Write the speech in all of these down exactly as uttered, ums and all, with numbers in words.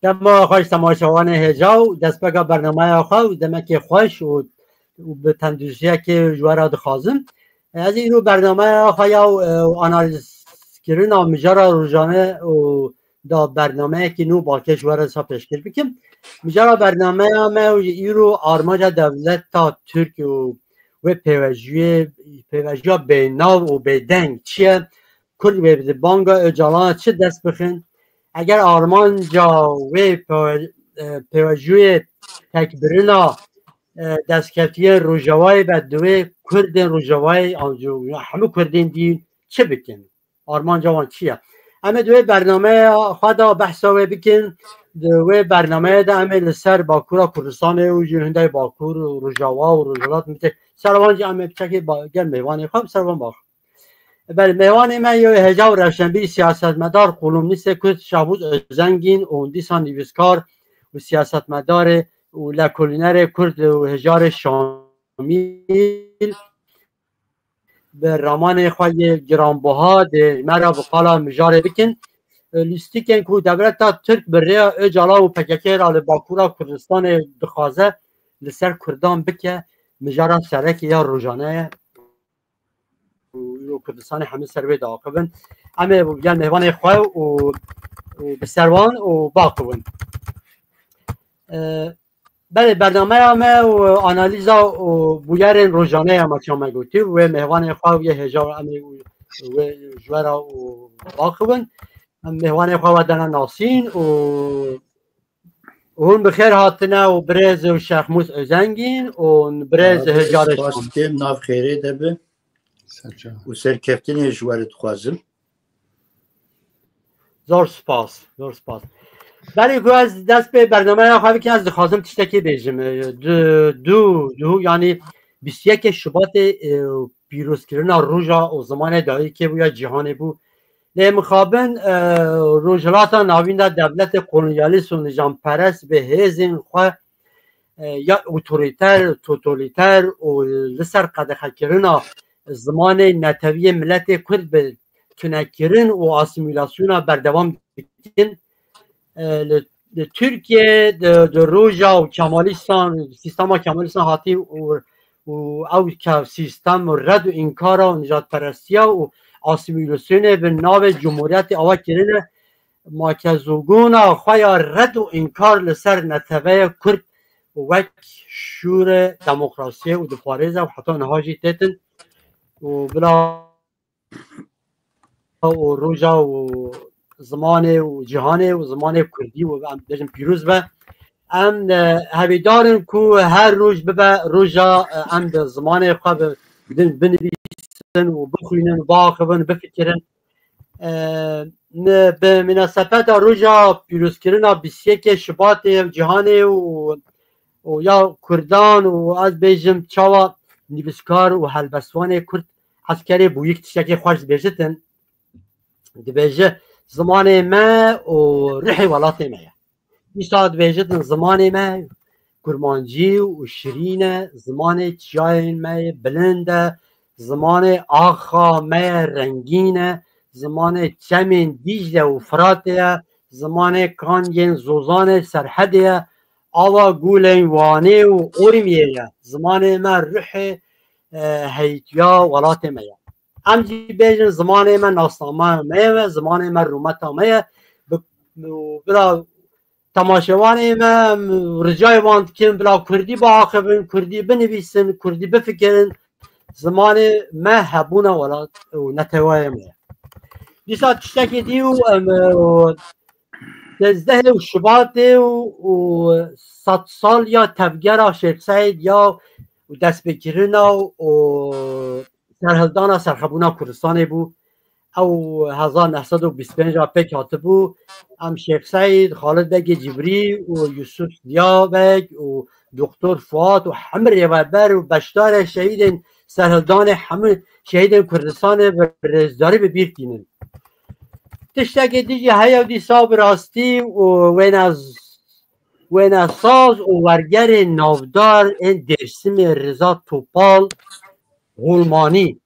Dema xweş temaşevanê hêja û destpêka bernameya xwe û demekê xweş û, û bi tenduristiyekê ji we re dixwazim. Ez îro bernameya xwe ya, e, analîzkirina mijara rojane û da bernameyekî nû balkê ji we re sa pêşkêş bikim. Mijara bernameya me û ji îro armanca dewleta Tirk û wê pêvejiyê, pêvejiya bênav û bêdeng çi ye? Kurd wê bi banga Ocalan çi dest bixin? Eger armanca wê pê-, e, pêvejiyê tekbirina, e, destkeftiyên Rojavayê be, divê Kurdên Rojavayê an jî hemû Kurdên dî çi bikin? Armanca wan çi ye? Em ê di wê bernameya xwe de behsa wê bikin. Di wê bernameyê de em ê li ser Bakûra Kurdistanê û jî hindê Bakûr û Rojava û Rojhilat mitê. Ser wan jî em ê piçekê ba-, gel mêvanê xwe ser wan bax. Belê, mêvanê me yê hêja û rewşenbîr, siyasetmedar, kolumnîstê Kurd Şahbûz Özengîn û dîsa nivîskar û siyasetmedarê û lekolînerê Kurd û hejarê Şamîl bi ramanê xwe yê giranbuha dê ji me re bi qala mijarê bikin. Lîstikên ku dewleta Tirk bi rêya Ocalan û P K K re li Bakûra Kurdistanê dixwaze li ser Kurdan bike, mijara serekê ya rojane ye. Û îro Kurdistanê hemî ser wê diaqibin. Em ê gel mêvanê xwe û, û bi ser wan û baqibin. E, belê, bernameya me û analîza û bûyerên rojane ya me çawa me gotî, wê mêvanê xwe û yê hêja em ê wê ji we re û baqibin. Em mêvanê xwe we dene nasîn û hûn bi xêr hatine û birêz û Şexmûs Özengîn û birêz Hejarê Şam. Spas dikim, nav xêrê de bi. Ser çav. Û serkeftinê ji we re dixwazim. Zor spas, zor spas. Berê ku ez dest pê bernameya xwe bikim, ez dixwazim tiştekê bêjim. E, du, du, du, yanî bîst û yekê Şubatê, e, pîrozkirina roja û zimanê dayikê bû ya cîhanê bû. Lê mixabin, e, Rojhilata Navîn de dewletê kolonyalîst û nîzamperest bi hêzên xwe, e, ya otorîter, totalîter û li ser qedexekirina zimanê netewiyê miletê Kurd bi tunekirin û asîmîlasyona berdewam dikin. E, li, li Tirkiye di, di roja û Kemalîstan, sîstema Kemalîstan hatî û, û ew ke sîstem red û înkara û nijadperestiya û asîmîlasyonê bi navê Cumhuriyetê ava kirine, makezûgona xwe ya red û înkar li ser neteweya Kurd wek şûre demokrasiyê û diparêze û heta niha jî têtin û bila û roja û zimanê û cîhanê û zimanê kurdî û em bêjin pîroz be. Em, e, hevîdar in ku her roj bibe roja, e, em bi zimanê xwe bi, bin-, binivîsin û bixwînin, biaxivin, bifikirin. E, mi-, bi minasebeta roja pîrozkirina bîst û yekê Şubatê cîhanê û, û ya Kurdan û ez bêjim çawa nivîskar û helbestvanê Kurd Eskerê Bûyîk tiştekê xweş dibêjitin. Dibêje, zimanê me û ruhê welatê me ye. Dîsa dibêjitin zimanê me kurmancî û şirîn e, zimanê çiyayên me yê bilind e, zimanê axa me ye rengîn e, zimanê çemên Dîcle û Firatê ye, zimanê kangên Zozanê Serhedê ye, ava gulên Wanê û Urmiyê ye. Zimanê me ruhê, e, heyîtiya welatê me ye. Em jî bêjin zimanê me nasnama me ye, zimanê me rûmeta me ye. Bi, bila temaşevanê me, em ricayê wan dikin, bila kurdî biaxivin, kurdî binivîsin, kurdî bifikirin. Zimanê me hebûna welat û neteweyê me ye. Dîsa tiştekê dî û em, û sêzdehê û Şubatê û, û sed sal ya tevgera Şêx Seîd ya û destpêkirina û serhildana serxebûna Kurdistanê bû. Ew hezar neh sed û bîst pênc a pêk hatibû. Em Şêx Seîd, Xalid Begê Cibrî û Yusuf Ziya Beg û Doktor Fuat û hemî rêveber û beşdarê şehîdên serhildanê hemî şehîdên Kurdistanê bi rêzdarî bi bîr tînin. Tiştekê din jî heye û dîsa bi rastî û wêne z-, wênesaz û wergerê navdar ên Dêrsimê Riza Topal Gulmanî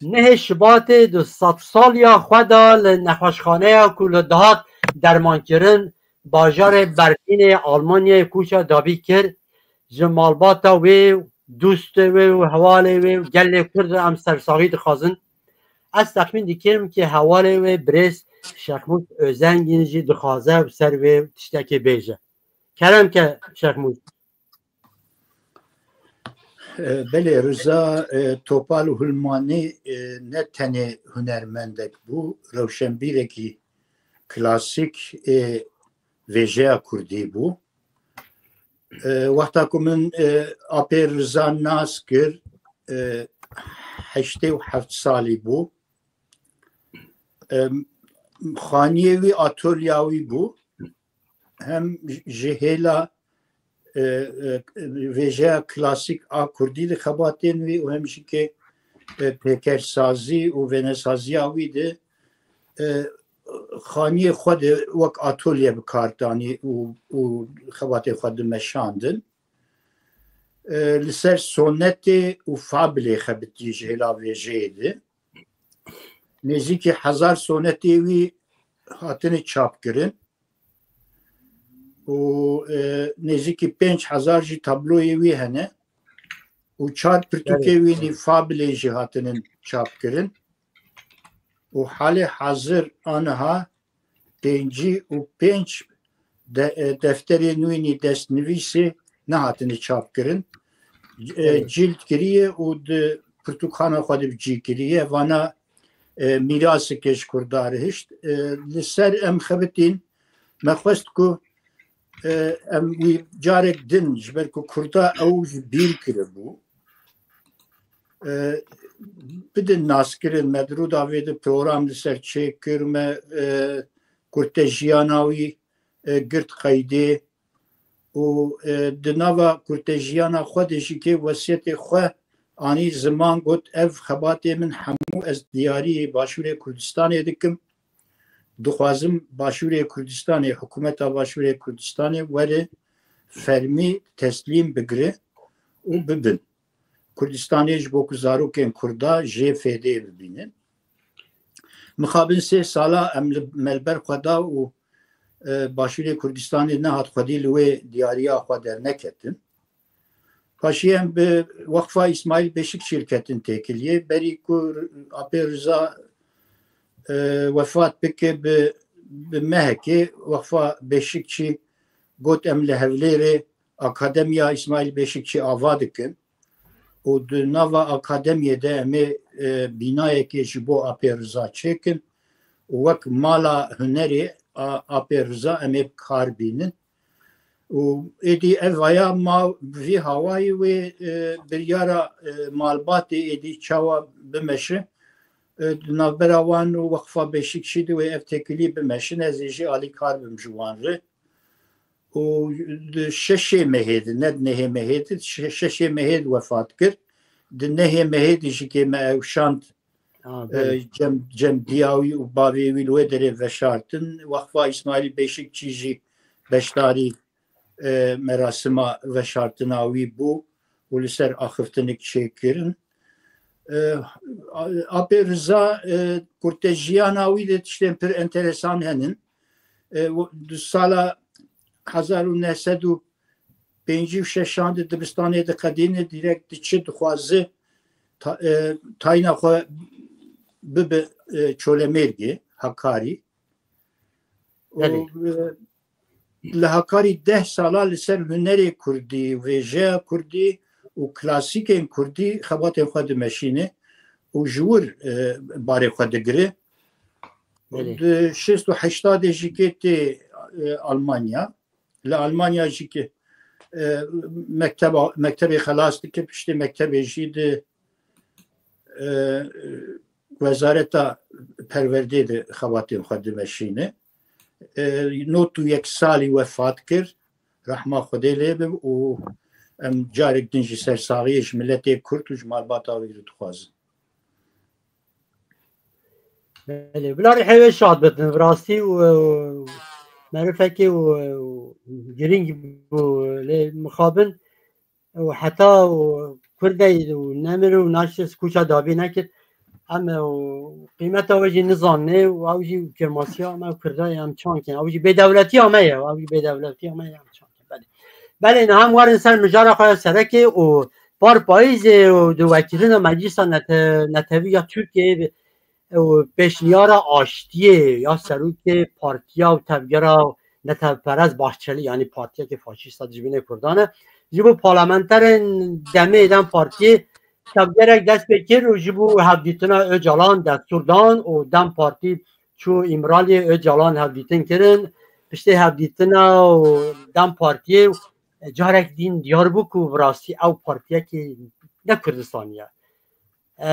nehê Şibatê di sedsaliya xwe de li nexweşxaneya ku li dihat dermankirin bajarê Berlînê Almanyayê kûça dabî kir, ji malbata wê û dostê wê û hevalê wê û gelê Kurd re em sersaxî dixwazin. Ez texmîn dikim ki hevalê wê birêz Şexmûs Özengîn jî dixwaze û ser wê tiştekê bêje. Kerem ke Şexmûs. E, belê, Riza, e, Topal Hulmanî, e, ne tenê hunermendek bû, rewşenbîrekî klasîk ê vêjeya kurdî bû. E, wexta ku min, e, apê Riza nas kir, e, heştê û heft salî bû. E, xaniyê wî, atolya wî bû. Hem ji hêla, e, e, vêjeya klasîk a kurdî di xebatên wî û hem jî ke, e, pêkersazî û wênesaziya wî di, e, xaniyê xwe de wek atolye bi kar danî û, û xebatê xwe dimeşandin. E, li ser sonetê û fabilê xebitî ji hêla vêjeyê de. Nêzîkî hezar sonetê wî hatine çapkirin û, e, nêzîkî pênc hezar jî tabloyê wî hene û çar pirtûkê wî nî fabilê jî hatinin çapkirin û halê hazir aniha pêncî û pênc de, e, defterên wî nî destnivîsê nehatine çapkirin. E, Evet. Cîld kiriye û di pirtûkxana xwe de bi cî kiriye. Vana, e, mîraseke ji Kurda re hişt. E, li ser em xebitîn, me xwest ku, e, em wî carek din, ji ber ku Kurda ew ji bîr kiribû, e, bidin naskirin. Me di Rûdawê de program li ser çêkir, me, e, kurtejiyana wî, e, girt qeydê û, e, di nava kurtejiyana xwe de jî kê wesiyetê xwe anî ziman, got, ev xebatê min hemû ez diyariyê Başûrê Kurdistanê dikim. Dixwazim Başûrê Kurdistanê, hikûmeta Başûrê Kurdistanê were fermî teslîm bigire û bibin. Kurdistanê ji bo ku zarokên Kurda jê fêdê bibînin. Mixabin sê sala em li me li ber xwe da û, e, Başûrê Kurdistanê nehat xwedî li wê diyariya xwe derneketin. Paşî em bi Weqfa Îsmaîl Beşikçî ketin têkiliyê. Berî ku Apê Riza, e, wefat bike, bi, bi mehekê Weqfa Beşikçî got, em li Hewlêrê Akademiya Îsmaîl Beşikçî ava dikin û di nava akademiyê de em ê, e, bînayekê ji bo Apê Riza çêkin û wek mala hunerê a, Apê Riza em ê bi kar bînin. Û êdî ev aya ma vî hawayî wê, e, biryara, e, malbatê êdî çawa bimeşe. E, di navbera wan û Weqfa Beşikçî de wê ev têkilî bimeşin. Ez ê jî alîkar bim ji wan re. Û di şeşê mehê de, ne di nehê mehê de, şe-, şeşê mehê de wefat kir. Di nehê mehê de jî kê me ew şand, Ha, e, belê. Cem, Cem Diyawî û bavê wî li wê derê veşartin. Weqfa Îsmaîl Beşikçî jî beşdarî, e, merasima veşartina wî bû û li ser axiftinik çêkirin. E, Apê Riza, e, kurtejiyana wî de tiştên pir enteresan henin. E, di sala hezar û neh sed û pêncî û şeşan de dibistanê diqedîne, dîrek diçi dixwaze ta-, e, tayîna xwe bibe, e, Çolemêrgê, Hakarî. Û, Belê. e, li Hakarî deh sala li ser hunerê kurdî, vêjeya kurdî û klasîkên kurdî xebatên xwe dimeşîne û ji wir, e, barê xwe digire. Belê. Di şêst û heştadê jî kê tê, e, Almanya. Li Almanya jî ki, e, mekteba, mektebê xelas dike, piştî mektebê jî di, e, Wezareta Perwerdê de xebatên xwe dimeşîne. E, nod û yek salî wefat kir, rehma Xwedê lê be û em carek din jî sersaxiyê ji miletê Kurd û ji malbata wî re dixwazin. Belê, bila rihê wê şad bitin, bi rastî û, û merifekê û, û girîng bû, lê mixabin û heta û Kurdey û nemir û naşis kûça dabî nekir. Em û qîmeta wê jî nizanê û ew jî kirmasiya me û Kurda em çankin. Ew jî bêdewletiya me ye, ew jî bêdewletiya me ye em çankin. Belê. Belê, niha em werin ser mijara xwe ya serekê û par payîzê û di wekîlina Meclisa Nete-, Netewî ya Tirkiyeyê û pêşniyara aştiyê ya serokê partiya û tevgera netewperest Bahçeli, yanî partiyekê faşîsta dijminê Kurdan e, ji bo parlamenterên demê dem partiyê tevgerek dest pê kir û ji bo hevdîtina Ocalan destûr dan û dem partî çû Îmraliyê Ocalan hevdîtin kirin. Piştê hevdîtina û dem partiyê carek din diyar bû ku bi rastî ew partiyekê ne Kurdistanî ye. E,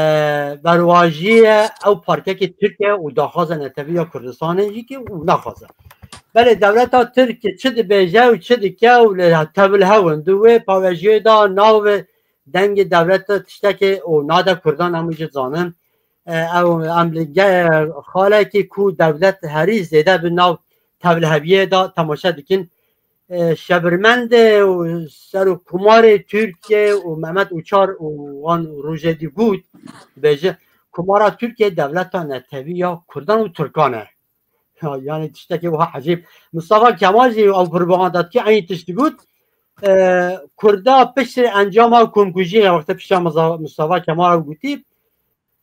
berwajî ye, ew partiyekê Tirk e û daxwaza netewî ya Kurdistanê jî ki û naxwaze. Belê dewleta Tirk çi dibêje û çi dike û li tevil hew in. Di wê pawejiyê de nav dengê dewleta tiştekê û nade Kurdan em jî dizanin. E, ew em li ge-, xalekî ku dewlet herî zêde bi nav tevliheviyê de temaşe dikin. E, şebirmendê û serokkomarê Tirkiye û Mehmet Uçar û wan rojê dî got, dibêje, Komara Tirkiye dewleta netewî ya Kurdan û Tirkan e. Ya, yani tiştekî wiha ecêb. Mustafa Kemal jî ew propaganda dikir, eynî tişt digot. E, Kurda piştî encama komkujiyê, wextê pişta Muza-, Mustafa Kemal ew gotî,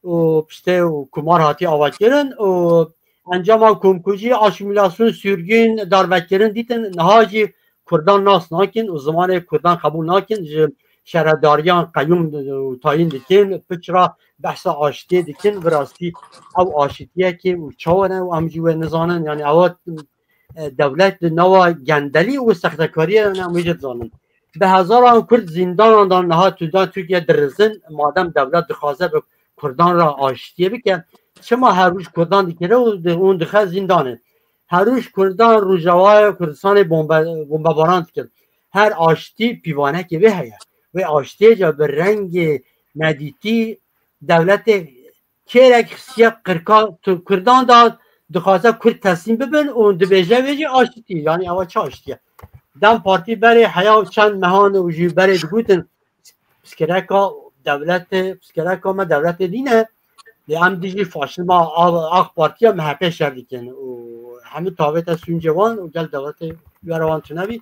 û piştê û komar hatî avakirin û encama komkujî, asîmîlasyon, sürgün, darvekirin dîtin, niha jî Kurdan nas nakin û zimanê Kurdan qebûl nakin, ji şaredariyan qeyûm û tayîn dikin, piçra behsa aştiyê dikin, bi rastî ew aşitiyekê û çawa ne û em jî wê nizanin, yani ew e, dewlet di nava gendelî û sextekariyê de ne, em wê jî dizanin. Bi hezaran Kurd zîndanan de niha tu da Tirkiye dirizin, madem dewlet dixwaze bi Kurdan re aştiyê bike, çima her roj Kurdan dikire û di-, hûn dixe zîndanê? Her roj Kurdan Rojavayê Kurdistanê bombe-, bombebaran dikin. Her aştî pîvanekê vê heye. Wê aştiyê ca bi rengê nedîtî dewletê kêrek xistiye qirka tu-, Kurdan da, dixwaze Kurd teslîm bibin û dibêje wê jî aşitî. Yani ewa çi aşitiye? Dem Partî berê heya çend mehan û jî berê digotin, piskireka dewletê, piskireka me dewletê nîne. Lê em dijî faşizma A-, AK Partiya M H P şer dikin û hemû tavête sûncê wan û gel dewletê wera wan tunebî.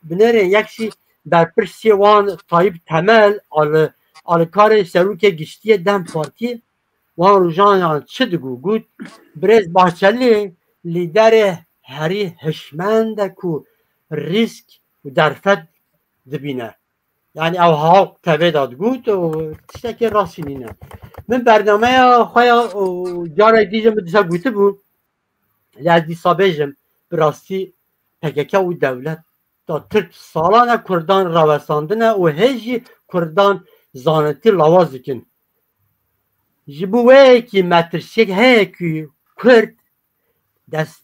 Binêrên yek jî berpirsê wan Tayyip Temel, ali-, alikarê serokê giştiyê dem Partî, wan rojan yan çi digot? Got, Birêz Bahçeli lîderê herî hişmend e ku rîsk û derfet dibîne. Yani ew hawk tevê de digot û tiştekê rastî nîne. Min bernameya xwe ya û carek dî jî min dîsa gotibû, lê ez dîsa bêjim, bi rastî P K K û dewlet da Tirk salane Kurdan rawestandine û hê jî Kurdan zanitî lawaz dikin. Ji bo wê yekî metirsiyek heye ku Kurd dest,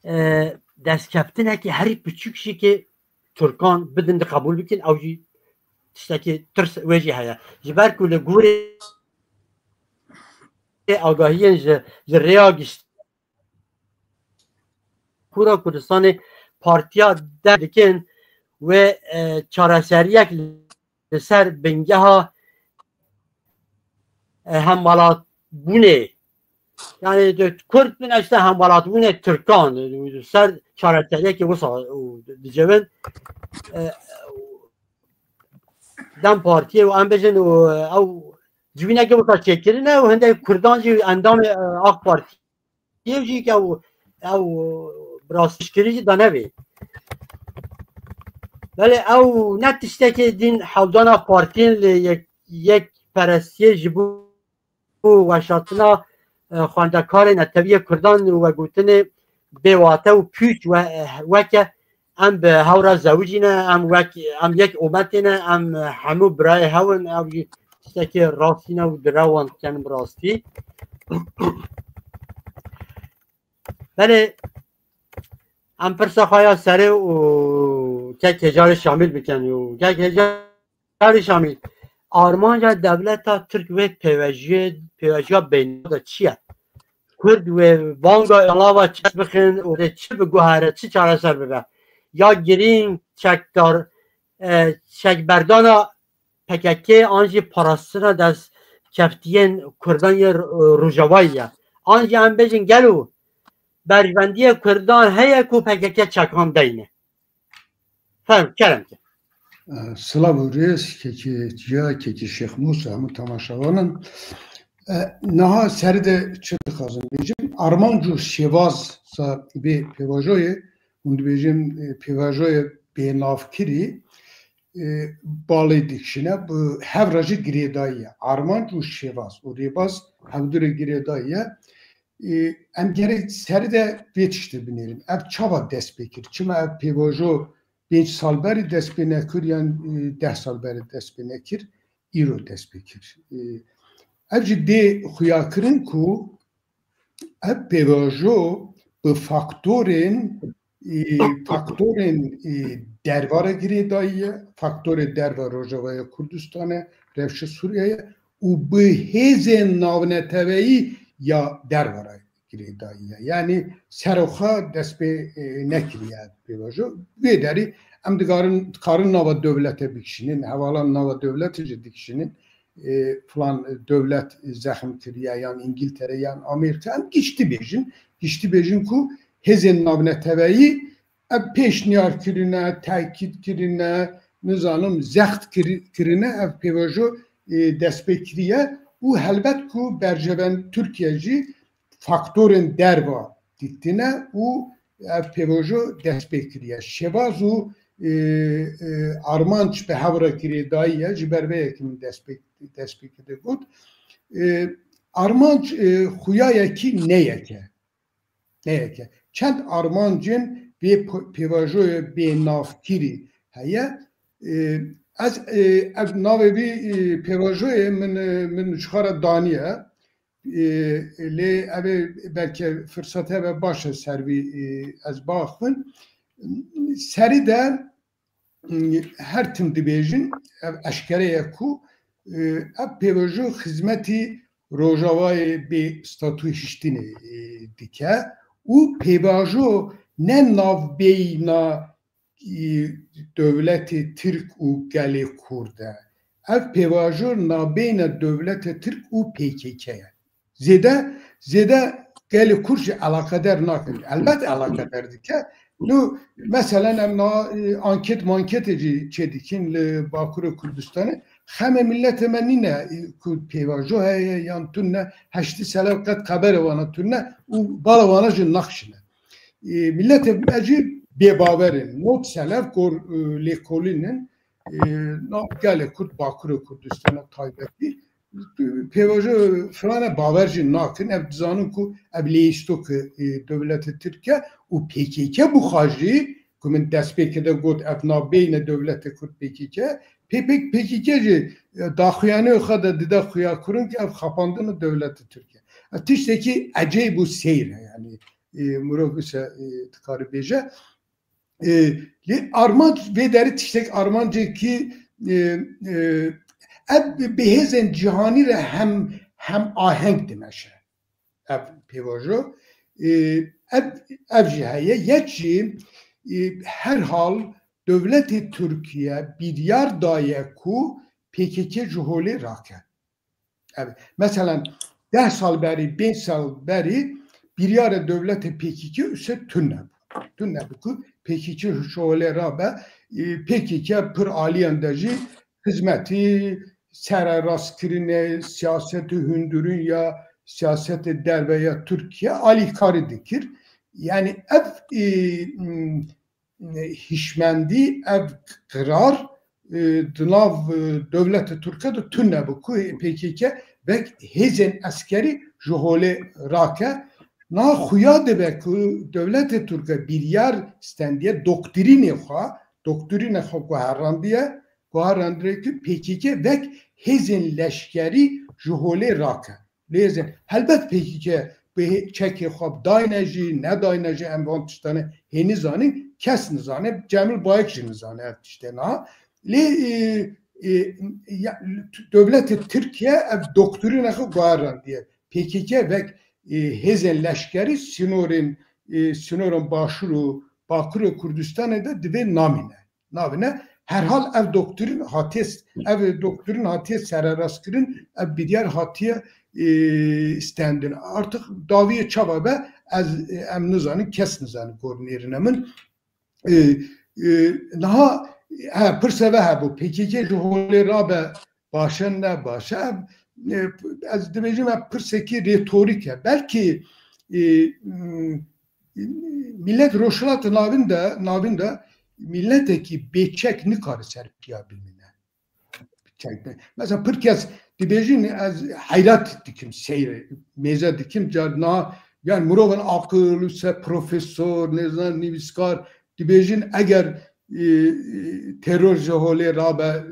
e, destkeftinekî herî piçûk jî ki Tirkan bidin di qebûl bikin, ew jî tiştekî tirs wê jî heye. Ji ber ku li gorî agahiyên ji, ji rêya gişt-, Kura Kurdistanê partiya der dikin wê, e, çareseriyek li ser bingeha, e, hemwelatbûnê, yani de Kurd bin işte hemwelatbûnê Tirkan, e, ser çareseriyekê wisa û dicevin, e, dem partiyê û em bêjin û ew civîneke wisa çêkirine û hindek Kurdan jî endamê, e, AK Partiyê jî ke ew, ew bi rastî piştgirî jî danevê. Belê ew ne tiştekê din hewdana partiyên li yek, yekperestiyê ji bo weşartina, e, xwendekarê netewiyê Kurdan û vegotinê bêwate û pûç we, weke em bi hew re zewicî ne, em wek, em yek ometê ne, em hemû birayê hew in, ew jî tiştekê rastî ne û direwan dikenin bi rastî. Belê em pirsa xwe ya serê û kek Hêcarê Şamîl bikin û kek Hêcarê Şamîl, armanca dewleta Tirk wê pêvejiyê, pêvejiya beynî de çi ye? Kurd wê banga alava çi bixin û wê çi biguhere, çi çareser bibe? Ya girîng çekdar, e, çekberdana P K K an jî parastina dest, keftiyên Kurdan yê Ro-, Rojavayê ye. An jî em bêjin gelo berjwendiyê Kurdan heye ku P K K çekan deyne. Ferm, kerem ke. Silav û rêz, kekê Ciya, kekê Şêx Mûs, hemû temaşevanan. E, niha serî de çi dixwazim bêjim? Armanc û şêwaza vê pêvajoyê, hûn dibêjin, e, pêvajoyê bênavkirî, e, balê dikişîne, bi hev re jî girêdayî ye. Armanc û şêwaz û rêbaz hevdû re girêdayî ye. E, em gerek serî de vê tiştê binêrin. Ev çawa dest pê kir? Çima ev pêvajo pênc sal berî dest pê nekir yan, e, deh sal berî dest pê nekir, îro dest pê kir? E, ev jî dê xuyakirin ku ev pêvajo bi faktorên, e, faktorên, e, derva re girêdayî ye, faktorê derva Rojavaya Kurdistanê, rewşa Sûriyeyê û bi hêzên navneteweyî ya derva re girêdayî ye. Yanî serokha dest pê, e, nekiriye pêvajo. Vê derî em digarin, dikarin nava dewlete bikişînin, hevalan nava dewlete jî dikişînin. E, filan dewlet zexm kiriye yan Îngiltere yan Amerîka. Em giştî bêjin, giştî bêjin ku hêzên navneteweyî ev pêşniyar kirine, tekîd kirine, nizanim zext kiri-, kirine, ev pêvajo, e, dest pê kiriye û helbet ku berjevend Tirkiye jî faktorên derva dîtine û ev pêvajo dest pê kiriye. Şêwaz û, e, e, armanc bi hev re girêdayî ye, ji ber vê yekê min dest pê, dest pê kir de got. E, armanc, e, xuya yekî ne yek e. Ne yek e. Çend armancên vê p-, pêvajoyê bênavkirî heye. E, ez, e, ev navê vî, e, pêvajoyê min, e, min ji xwe re daniye. E, lê ev ê belke firsete ve baş e ser vî, e, ez biaxivim. Serî de, e, her tim dibêjin, ev eşkere ye ku, e, ev pêvajo xizmetî Rojavayê bê statû hiştinê, e, dike û pêvajo ne navbeyna, e, dewletê Tirk û gelê Kurd e. Ev pêvajo nabeyna dewletê Tirk û P K K ye. Zêde, zêde gelê Kurd jî eleqeder nakin. Elbet eleqeder dike. Nu, meselen em na, e, anket manketê jî çêdikin li Bakurê Kurdistanê. Xemê milletê me nîne, e, ku pêvajo heye yan tune, heştî selev qet qeberê wana tune û bala wana jî naxşine. E, milletê me jî bêbawer in. Nod selev gor, e, lêkolîn in. E, na gelê Kurd, Bakurê Kurdistana taybetî, pêvajo filane bawer jî nakin. Ev dizanin ku ev lêstokê, e, dewletê Tirk e û P K K bi xwe jî, ku min destpêkê de got, ev nabeyne dewletê Kurd P K K, P P, P K K jî, e, daxuyaniyê xwe de dide xuyakirin ku ev xapandina dewletê Tirk e. Ev tiştekî ecêb û seyr e, yanî, e, mirov wisa, e, dikare bêje. E, lê armanc vê derê tiştek armancekî, e, e, ev bi hêzên cîhanî re hem, hem aheng dimeşe. Ev pêvajo. E, ev, ev jî heye. Yek jî, e, herhal dewletê Tirkiye biryar daye ku P K K ji holê rake. Ev, meselen, deh sal berî, pênc sal berî biryara dewletê P K K ûse tune bû. Tune bû ku P K K ji holê rabe, e, P K K pir aliyan de jî xizmetî, sererastkirinê, siyasetê hundirîn ya siyasetê derve ya Tirkiye alîkarî dikir. Yanî ev, e, m, hişmendî, ev qirar, e, di nav, e, dewleta Tirk de tune bû ku P K K wek hêzên eskerî ji holê rake. Niha xuya dibe ku dewleta Tirk biryar stendiye, doktrînê xwe, doktrînê xwe guherandiye, guherandiye ku P K K wek hêzên leşkerî ji holê rake. Lê ez ê, helbet P K K bi hê-, çekê xwe dayne jî, nedayne jî, em van tiştane hê nizanin, kes nizane, Cemil Bayik jî nizane ev tiştê niha. Lê, e, e, ya, dewletê Tirkiye ev doktrîna xwe guherandiye. P K K wek, e, hêzên leşkerî sînorên, e, sînorên Başûr û Bakurê Kurdistanê de divê namîne. Navîne, Herhal ev doktrîn hatiye, ev doktrîn hatiye sererastkirin, ev biryar hatiye, e, stendin. Artık daviyê çava be, ez, e, em nizanin, kes nizanin, gor nêrine min. E, e, niha, he, pirse ve hebû, P K K ji holê rabe, baş e, ne baş e? E, ez dibêjim, ev pirsekî retorîk e. Belkî, e, m, millet Rojhilatê Navîn de, Navîn de miletekî bêçek nikare ser piya bimîne. Çek-, mesela pir kes dibêjin, ez heyret dikim, seyr, mêze dikim, carna, yani mirovên aqil, se profesor, nêzan, nivîskar, dibêjin, eger, e, e, teror ji holê rabe,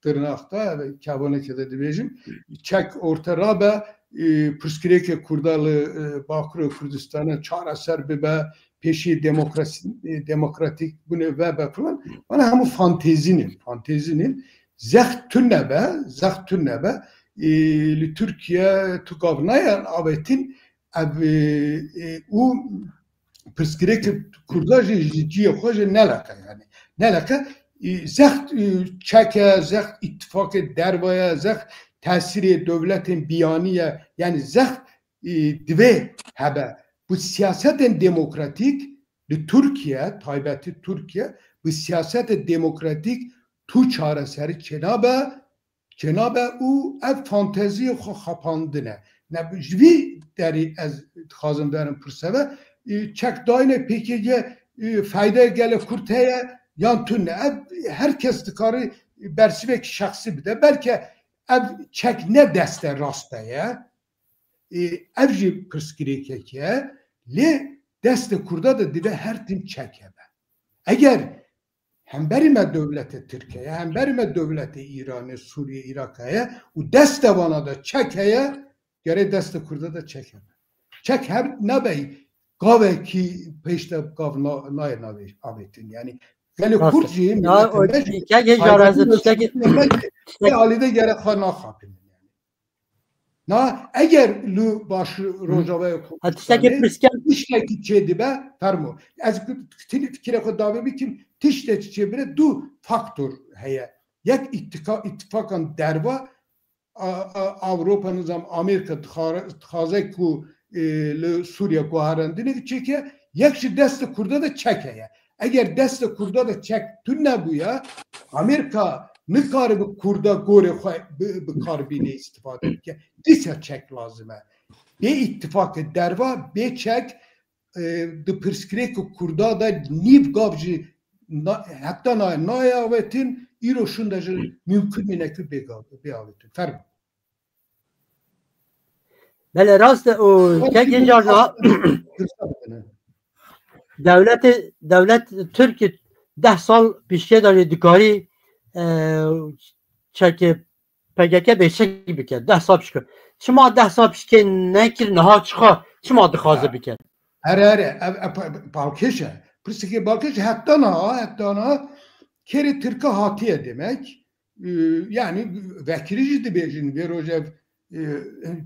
tirnaxta, kevoneke de dibêjim, çek orte rabe, e, pirsgirêkê Kurda li, e, Bakurê Kurdistanê çareser bibe, pêşî demokrasi, e, demokratîk bûne vebe filan. Vana hemû fantezî ne, fantezî ne. Zext tune be, zext tune be. E, li Tirkiye tu gav nayan avêtin, ev, e, e, û pirsgirêkê Kurda jî ji cihê xwe jî nelaqe yani. Nelaqe, e, zext, e, çek e, zext îttifakê derve ye, zext tesîrê dewletên biyanî ye. Yani zext, e, divê hebe. Bu siyasetên demokratîk li Tirkiye, taybetî Tirkiye, bi siyasetê demokratîk tu çareserî çênabe, çênabe û ev fanteziyê xwe xapandine. Ne, ji vî derî ez dixwazim berim pirse ve, e, çek dayine P K K, e, fayde gelek kurt heye yan tune. Ev her kes dikare bersivek şexsî bide. Belke ev çek ne deste rast e ye. E, ev jî pirsgirêkek e. Lê destê Kurda de dibe her tim çek hebe. Eger hemberî me dewletê Tirk heye, hemberî me dewletê Îranê, Sûriyê, Iraq heye û destê vana de çek heye, gerê destê Kurda de çek hebe. Çek her nebey gavekî pêş de gav na-, nayê navê-, avêtin. Yani gelê Kurd jî, milletê me jî, kek hêja razı tiştekî, tiştek-, alî de gerek xwe naxapin. Na, eger li baş Rojavayê Kurdistanê tiştekî pirsken, tiştekî çêdibe, fermo. Ez fikirê xwe dawî bikim, tiştekî çêbire du faktor heye. Yek îttika-, îttifakan derva, a, a, Ewropa, nizam Amerîka dixare-, dixwaze ku, e, li Sûriye guherandinê çêke, yek ji destê Kurda de çek heye. Eger destê Kurda de çek tune bûya, Amerîka nikare bi Kurda gorê xwe bi, bi kar bîne, îstîfade bike. Dîsa çek lazim e. Bê îttifakê derva, bê çek, e, di pirsgirêkê Kurda de nîv gav jî na-, heta na-, nayê avêtin, îro şûnde jî mümkün nîne ku bê gav, bê avêtin. Fermo. Belê, rast e, û kek hêja jî dewletê, dewlet Tirk deh sal piştê de jî dikarî, e, çekê P K K bêçek bike, deh sal piştî. Çima deh sal piştî nekir, niha çiqa, çima dixwaze bike? Here, here, ev, ev pa-, balkêş e. Pirseke balkêş e, heta niha, heta niha kerê Tirka hatiye demek. E, yani vekirî jî dibêjin, vê rojev, e,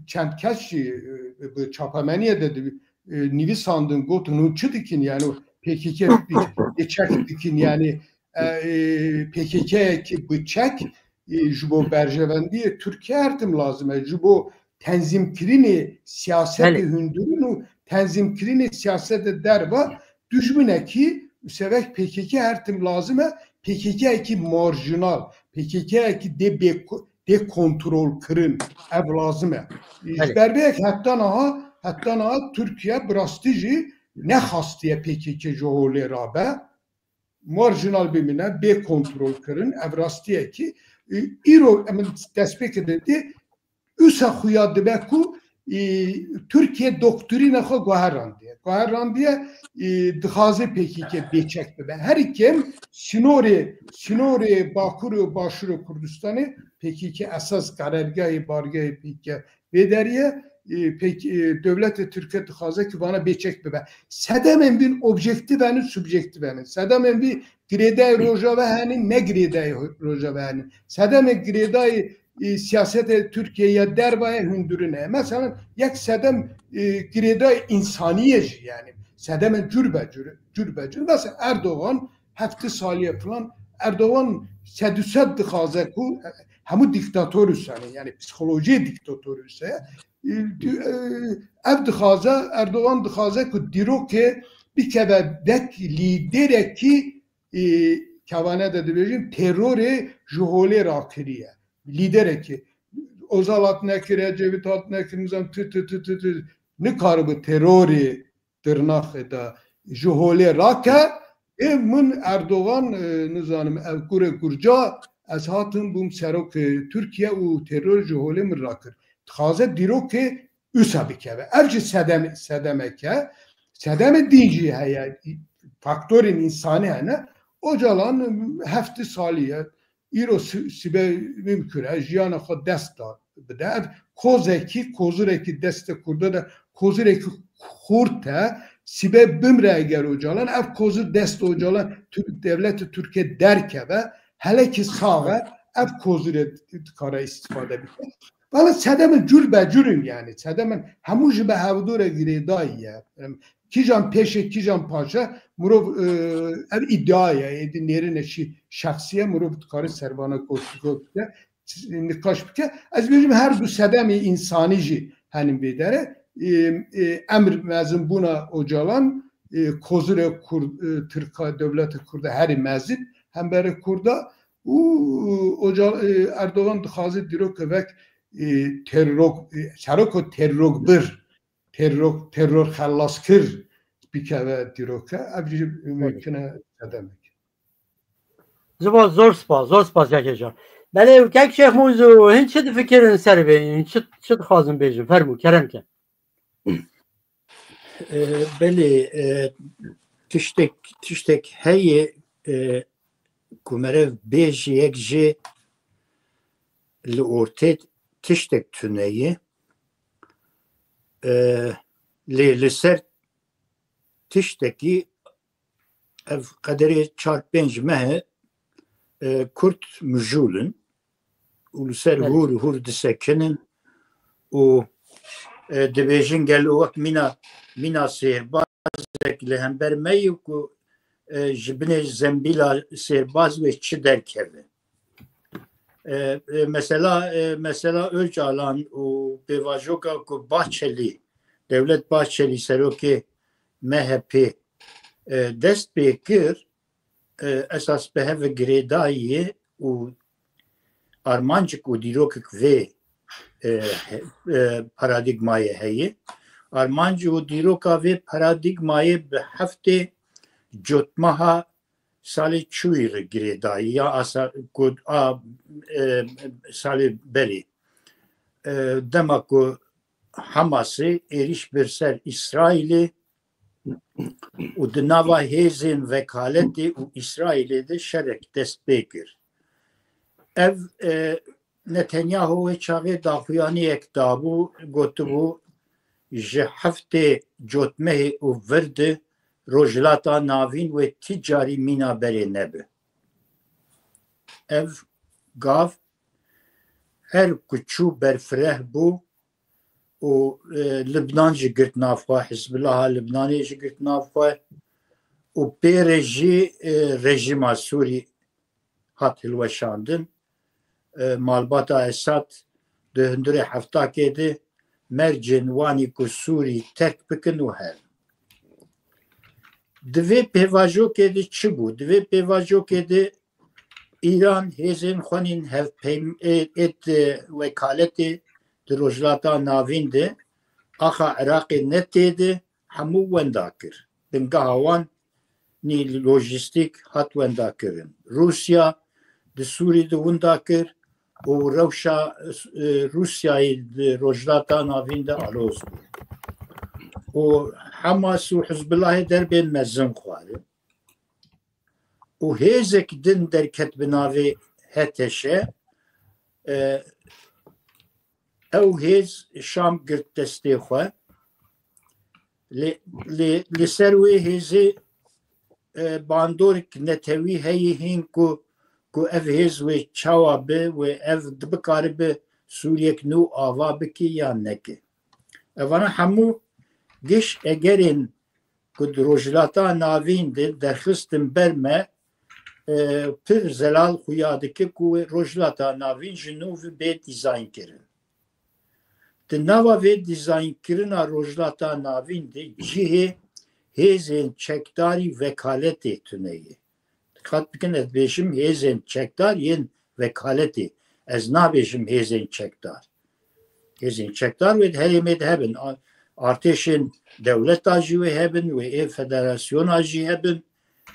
çend kes jî, e, bi çapemeniyê de di-, e, nivîsandin, gotin hûn çi dikin, yani P K K bi-, bêçek dikin, yani, e, e, P K K yekî bi çek, e, ji bo berjevendiyê Tirkiye her tim lazim e, ji bo tenzîmkirinê siyasetê hundirîn û tenzîmkirinê siyasetê derva dijminekî û sevek P K K her tim lazim e, P K K yekî marjinal, P K K yekî dê bê-, dê kontrol kirin, ev lazim e. Ji ber vê yek heta niha, heta niha Tirkiye bi rastî jî nexastiye P K K ji holê rabe. Marjinal bimîne, bê kontrol kirin, ev rastiyekî, e, îro em destpêkê de dê, usa xuya dibe ku, e, Tirkiye doktrîna xwe guherandiye. Guherandiye, e, dixwaze P K K bêçek bibe. Herî kêm sînorê, sînorê Bakur û Başûrê Kurdistanê P K K esas karargahê, bargehê P K K vê derî ye, e, pek, e, dewletê Tirke dixwaze ki vana bêçek bibe. Sedemên vîn objektîf henin, subjektîf henin. Sedemên vî girêdayê Rojava henin, ne girêdayê Rojava henin. Sedemên girêdayê, e, siyasetê Tirkiye ya derva ye hundirîn e. Mesela yek sedem, e, girêdayê însanî ye jî yani. Sedemên cur be cur, cur be cur. Mesela Erdogan heftê salî ye filan Erdogan sed û sed dixwaze ku hemû dîktator wisa ne, yani psîkolojiyê dîktator wisa ye. E, ev dixwaze, Erdogan dixwaze ku dîrokê bikeve wek lîderekî, e, kevane de dibêjin, terorê ji holê rakiriye. Lîderekî. Ozal hat nekir, Ecevît hat nekir, nizam tu, tu, tu, tu, tu, nikaribû terorê tirnaxê de ji holê rake. Ê min Erdogan, e, nizanim, ev kurê kurca, ez hatim bûm serokê Tirkiye û teror ji holê min rakir. Dixwaze dîrokê wisa bikeve. Ev jî sedem-, sedemek e. Sedemê din jî heye, faktorên însanî hene. Ocalan heftê salî ye. Îro si-, sibe mimkun e jiyana xwe dest da bide. Ev kozekî, kozurekî destê Kurda de, kozurekî xurt e. Sibe bimre eger Ocalan, ev kozir dest Ocalan, Türk, dewleti Türkiye derkeve, hele ki sax e, ev kozire dikare îstîfade bike. Valla sedemin cur be cur in yani. Sedemin hemû ji be hevdû re girêdayî ye. Em, kîjan pêşe, kîjan paşe, mirov, e, ev îdia ye. Êdî nêrîne şî şexsî ye, mirov dikare servana kotiko bike, niqaş bike. Ez bêjim her du sedemê însanî jî henin vê dere. E, e, emir mezinbûna Ocalan, e, kozirê Kurd, e, Tirka, dewleta Kurda herî mezin, hemberê Kurda û Ocal-, e, Erdogan dixwaze dîroke wek, e, terrok-, e, seroko terrokbir, terrok-, terror xelaskir bikeve dîroke. Ev jî mumkin e sedemek. Spas, zor spas, zor spas kekê can. Belê, kek Şêx Mûzû, hin çi difikirin ser vê, hin çi, çi dixwazin bêjin? Fermû, kerem ke. E, belê, e, tiştek, tiştek heye, e, ku meriv bêjî yek jî li ortê tiştek tune ye. E, lê li ser tiştekî ev qederê çar pênc meh e, e, Kurd mijûl in û li ser hûr hûr disekinin û, e, dibêjin gelo wek mîna, mîna sêrbazek li hember me ye ku, e, ji binê zembîla sêrbaz wê çi derkeve. E, e, mesela, e, mesela Ocalan û pêvajoka ku Bahçelî, Dewlet Bahçelî serokê M H P, e, dest pê kir, e, esas bi hev girêdayî ye û armancik û dîrokek vê, e, he-, e, paradîgmayê heye. Armanc û dîroka vê paradîgmayê bi heftê cotmeha salê çûyî re girêdayî ya asa ku a, e, salê berê. E, dema ku Hamasê êrîş bir ser Îsraîlê û di nava hêzên vekaletê û Îsraîlê de şerek dest pê kir. Ev, e, Netanyahu wê çaxê daxuyaniyek dabû, gotibû, ji heftê cotmehê û vir de Rojhilata Navîn wê ti carî mîna berê nebe. Ev gav her ku çû berfireh bû û, e, Libnan jî girt nav xwe, Hizbulaha Libnanê jî girt nav xwe û pê re jî, e, rejîma Sûrî hat hilweşandin. E, malbata Esad di hundirê heftakê de mercên wanî ku Sûrî terk bikin û herin. Di vê pêvajokê de çi bû? Di vê pêvajokê de Îran hêzên xwe nîn hevpeym-, ê, êt, e, wekaletê di Rojhilata Navîn de, axa Iraqê ne tê de, hemû wenda kir. Bingeha wan nî lojîstîk hat wenda kirin. Rûsya di Sûrî de wenda kir û rewşa, e, Rûsyayê di Rojhilata Navîn de aloz bû. Û Hamas û Hizbulahê derbên mezin xwarin. Û hêzek din derket bi navê H T Ş. E, ew hêz Şam girt destê xwe. Lê, lê, li ser wê hêzê, e, bandorek netewî heye hîn ku, ku ev hêz wê çawa be, wê ev bikaribe Sûriyek nû ava bike yan neke. Evana hemû giş egerên ku di Rojhilata Navîn de derxistin ber me, e, pir zelal xuya dike ku Rojhilata Navîn ji nû ve bê dîzaynkirin. Di nava vê dîzaynkirina Rojhilata Navîn de cihê hêzên çekdarî vekaletê tune ye. Diqet bikin, ez dibêjim hêzên çekdar yên vekaletê. Ez nabêjim hêzên çekdar. Hêzên çekdar wê di herêmê de hebin. A-, artêşên dewleta jî wê hebin, wê ê federasyona jî hebin.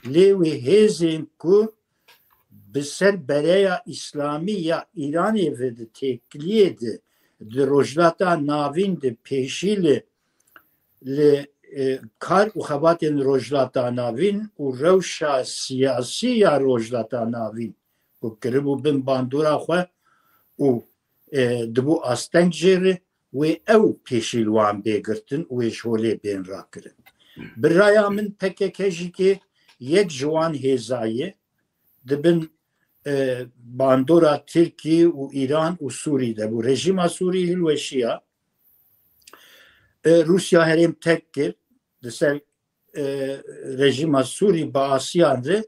Lê wê hêzên ku bi ser bereya îslamî ya Îranê ve di têkiliyê de, di Rojhilata Navîn de pêşî li, li, e, kar û xebatên Rojhilata Navîn û rewşa siyasî ya Rojhilata Navîn ku kiribû bin bandora xwe û, e, dibû asteng jê re, wê ew pêşî li wan bê girtin û wê ji holê bên rakirin. Bi raya min P K K jî kê yek ji wan hêza ye, di bin, e, bandora Tirkî û Îran û Sûrî de bû. Rejîma Sûrî hilweşiya. E, Rûsya herêm terk kir. Di ser, e, rejîma Sûrî bi asiyan re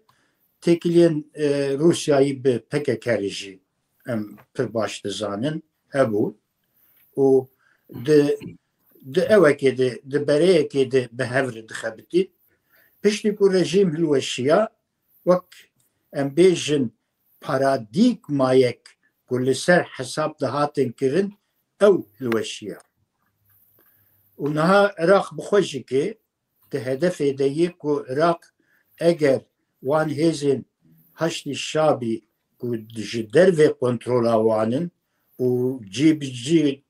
têkiliyên, e, Rûsyayî bi P K K re jî em pir baş dizanin hebû û di, di ewekê de, di bereyekê de bi hev re dixebitîn. Piştî ku rejîm hilweşiya, wek em bêjin paradîgmayek ku li ser hesab dihatin kirin, ew hilweşiya. Û niha Iraq bi xwe jî kê di hedefê de ye ku Iraq eger wan hêzên Haşdî Şabî ku ji dervê kontrola wan in û cî bi cî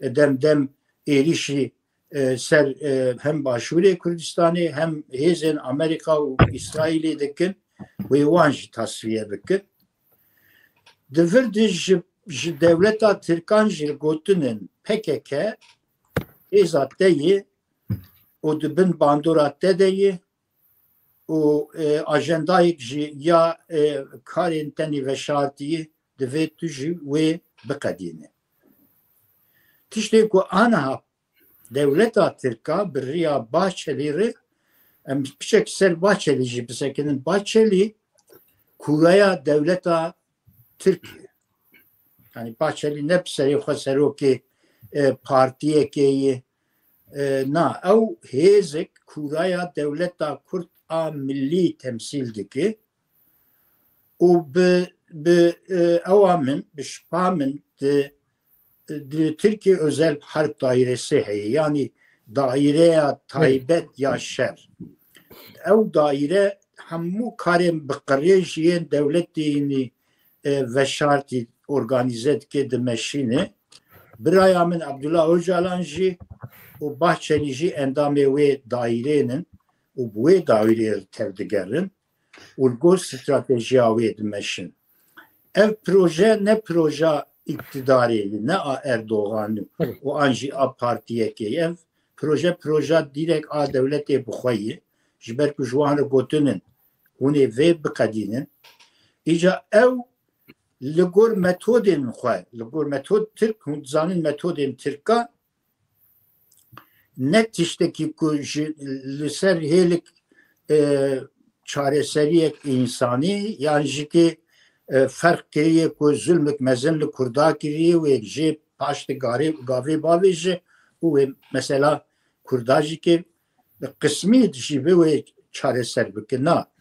dem dem êrîşî, e, ser, e, hem Başûrê Kurdistanê hem hêzên Amerîka û Îsraîlê dikin, wê wan jî tasfiye bikin. Di vir de ji, ji dewleta Tirkan jî gotin in P K K hêza te ye û di bin bandora te de ye û, e, ajendayek jî ya, e, karên tenê veşartiyê divê tu jî wê biqedîne. Tiştê ku aniha dewleta Tirka bi riya Bahçelî re, em piçek ser Bahçelî jî bisekinin. Bahçelî kûraya dewleta Tirk e. Yani Bahçelî ne bi serê xwe serokê, e, partiyekê ye. E, na, ew hêzek kûraya dewleta Kurd a millî temsîl dike û bi, bi, e, ewa min, bi şipa min di, di Tirkiye özel harp dairesi heye. Yani daireya taybet ya şer. Ew daire hemû karên bi qirêj yên dewletê yînî, e, veşartî organize dike, dimeşîne. Biraya min Abdullah Ocalan jî û Bahçelî jî endamê wê dairênin û bi wê dairê re tevdigerin û li gor stratejiya wê dimeşin. Ev proje ne proja îktidarê ye, ne a Erdogan û an jî a partiyekê ye. Ev proje, proja dîrek a dewletê bi xwe ye. Ji ber ku ji wan re gotinin, hûn ê vê biqedînin. Îca ew li gor metodên xwe, li gor metod Tirk, hûn dizanin metodên Tirka ne tiştekî ku ji, li ser hêlik, e, çareseriyek însanî yan jî ki, e, ferq kiriye ku zulmek mezin li Kurda kiriye û yek jê paştî garê, gavê bavê ji û wê mesela Kurda jî ki qismî jî bi wê çareser bike. Na.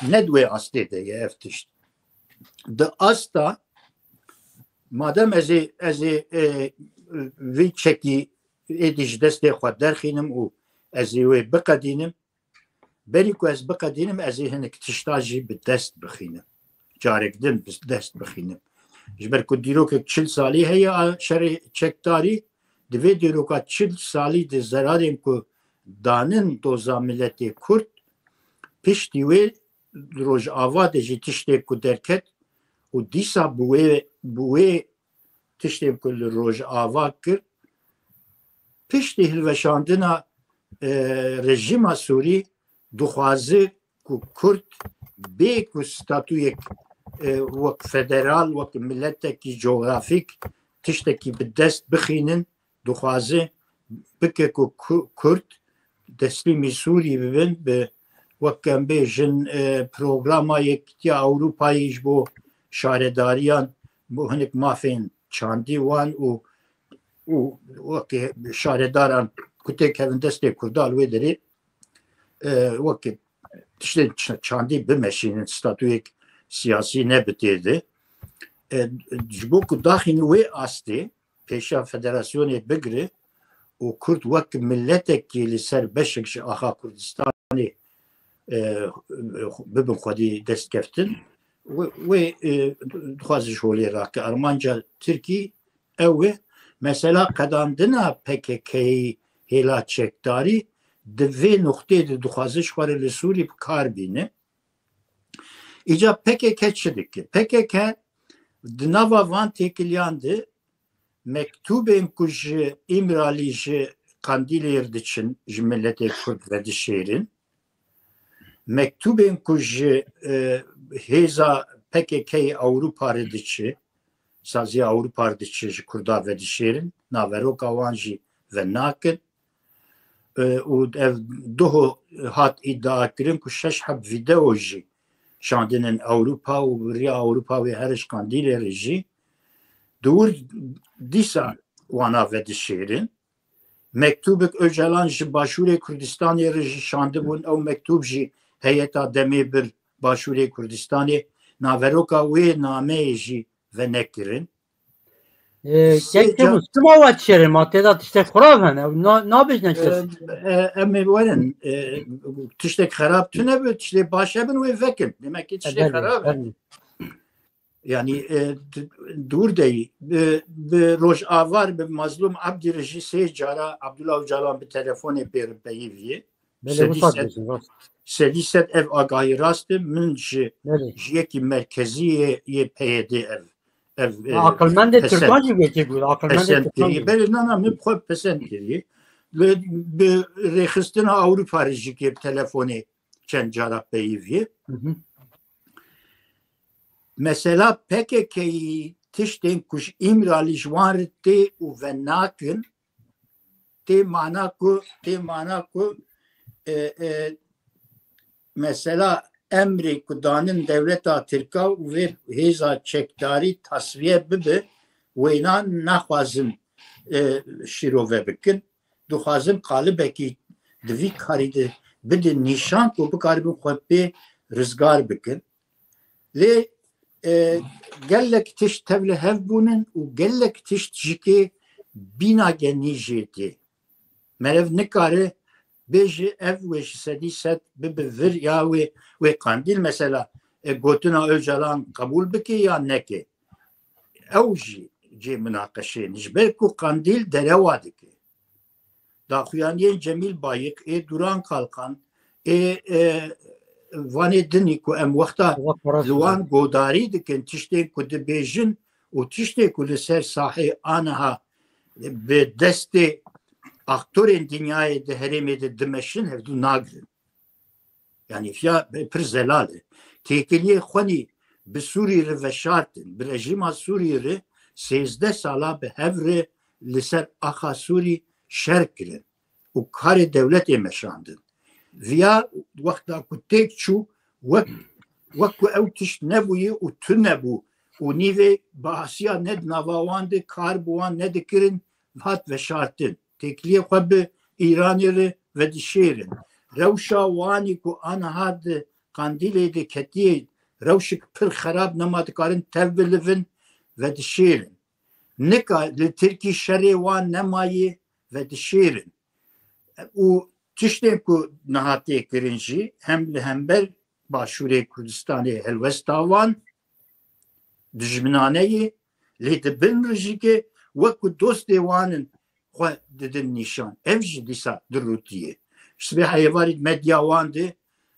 Ne di wê astê de ye ev tişt. Di asta, madem ez ê, ez ê, e, vî çekî êdî ji destê xwe derxînim û ez ê wê biqedînim, berî ku ez biqedînim, ez ê hinek tişta jî bi dest bixînim. Carek din bi dest bixînim. Ji ber ku dîrokek çil salî heye a şerê çekdarî, di vê dîroka çil salî de zerarên ku danin doza miletê Kurd, piştî wê Rojava de jî tiştê ku derket û dîsa bi wê, bi wê tiştê ku li Rojava kir, piştî hilweşandina, e, rejîma Sûrî dixwaze ku Kurd bê ku statuyek, e, wek federal, wek miletekî cografîk tiştekî bi dest bixînin, dixwaze bike ku Ku-, Kurd teslîmî Sûrî bibin, bi wek em bêjin, e, programa Yekîtiya Ewropayê ji bo şaredariyan, bo hinek mafên çandî wan û, û wekî şaredaran ku têkevin destê Kurda li wê derê, e, wekî tiştên ç-, çandî bimeşînin, statuyek siyasî ne bi tê de. E, ji bo ku daxîn wê astê pêşa federasyonê bigire û Kurd wek miletekî li ser beşek ji axa Kurdistanê, e, bibin xwedî destkeftin, wê, wê, e, dixwaze ji holê rake. Armanca Tirkî ew e, mesela qedandina P K K'yê, hêla çekdarî, di vê nuqtê de dixwaze ji xwe re li Sûrî bi kar bîne. Îca P K K çi dike? P K K di nava van têkiliyan de mektûbên ku ji Îmralî, ji Qandîlê re diçin, ji miletê Kurd vedişêrin. Mektûbên ku ji, e, hêza P K K Ewropa re diçe, saziya Ewropa re diçe, ji Kurda vedişêrin. Naveroka wan jî venakin. E, û ev doho hat îdiakirin ku şeş heb vîdeo jî şandinin Ewropa û bi riya Ewropa wê here ji Qandîlê re jî. Di wir dîsa wana vedişêrin. Mektûbek Ocalan ji Başûrê Kurdistanê re jî şandibûn. Ew mektûb jî heyeta demê bir Başûrê Kurdistanê. Naveroka wê nameyê jî venekirin. Ee, Sê kek ca- bu, sima wa çêre ma têda tiştek xurab hene. Na, nabêjne kes. E, e, em ê werin, e, tiştek xerab tune bi, tiştê baş hebin wê vekin. Demek ki tiştek Belê, xerab e. Belê. Yani, e, d-, dûr deyî. Bi, bi Rojavar, bi Mazlûm Abdî re jî sê cara Abdullah Ocalan bi telefonê pê re peyiviye. Belê, Sedî wisa sed, dibêjin, rast. Sedî sed ev agahî rast e. Min ji, Belê. Ji yekî merkezî yê, yê P Y D ev, ev, e, Aqilmendê pesend, Tirkan jî wekî bû. Aqilmendê pesend Tirkan kiriye. Jî. Belê, na, na, min xwe pesend kiriye. Li, bi rêxistina Ewropa re jî kê bi telefonê çend cara peyiviye. Hı hı. Mesela P K K'yî tiştên ku ji Îmralî ji wan re tê û venakin, tê mana ku, tê mana ku, e, e, mesela emrê ku danin dewleta Tirka û vê hêza çekdarî tasfiye bibe, wêna naxwazin, e, şîrove bikin. Dixwazin qalibekî di vî karî de bidin nîşan ku bikaribin xwe pê rizgar bikin. Lê, e, gelek tişt tev li hev bûnin û gelek tişt ji kê bîna genî jê tê. Meriv nikare bêje ev wê ji sedî sed bibe vir ya wê, wê Qandîl mesela, e, gotina Ocalan qebûl bike ya neke. Ew jî cê minaqeşê ne. Ji ber ku Qandîl derewa dike. Daxuyaniyên Cemîl Bayik, ê Duran Kalkan, ê, e, vanê dinî ku em wexta Eva Karas li wan godarî dikin, tiştên ku dibêjin û tiştê ku li ser sahê aniha bi destê aktorên dinyayê di herêmê de dimeşin, hevdû nagirin. Yani fiya pir zelal e. Têkiliyê xwenî bi Sûrî re veşartin, bi rejîma Sûrî re sêzdeh sala bi hev re li ser axa Sûrî şer kirin û karê dewletê meşandin. Viya wexta ku têk çû, wek, wek ku ew tişt nebûye û tune bû û nîvê bi asiya ne di nava wan de kar bi wan nedikirin, hat veşartin. Têkiliyê xwe bi Îranê re vedişêrin. Rewşa wanî ku aniha di Qandîlê de ketiye, rewşik pir xerab, nema dikarin tev bilivin, vedişêrin. Nika li Tirkî şerê wan nemayê, vedişêrin. Û tiştên ku niha tê kirin jî hem li hember Başûrê Kurdistanê helwesta wan dijminane ye, lê di bin rijîkê wek ku dostê wan in xwe didin nîşan. Ev jî dîsa dirûtiye. Ji sibê heyvarî medya wan de,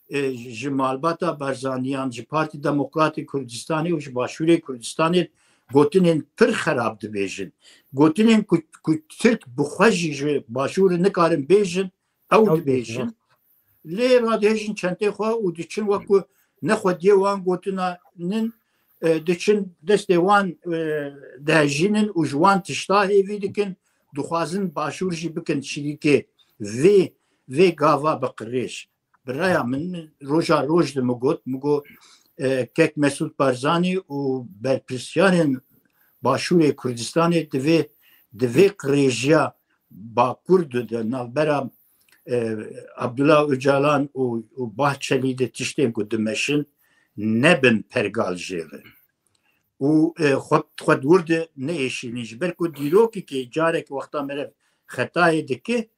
e, ji malbata Barzaniyan, ji Partî Demokratê Kurdistanê û ji Başûrê Kurdistanê gotinên pir xerab dibêjin. Gotinên ku, ku Tirk bi xwe jî ji Başûrê nikarin bêjin, ew Ew dibêjin. Lê radihêjin çentê xwe û diçin, wek ku ne xwediyê wan gotina nin, e, diçin destê wan, e, dihejînin û ji wan tişta hêvî dikin, dixwazin Başûr jî bikin şirîkê vê, vê gava bi qirêj. Biraya min roja roj de min got, min got, e, kek Mesûd Barzanî û berpirsiyarên Başûrê Kurdistanê divê, divê qirêjiya Bakur de, de navbera, e, Abdullah Ocalan û, û Bahçelî de tiştên ku dimeşin nebin pergal jê re. Û, e, xwe, xwe di wir de neêşînin. Ji ber ku dîrokekê carek wexta merev xetayê dike,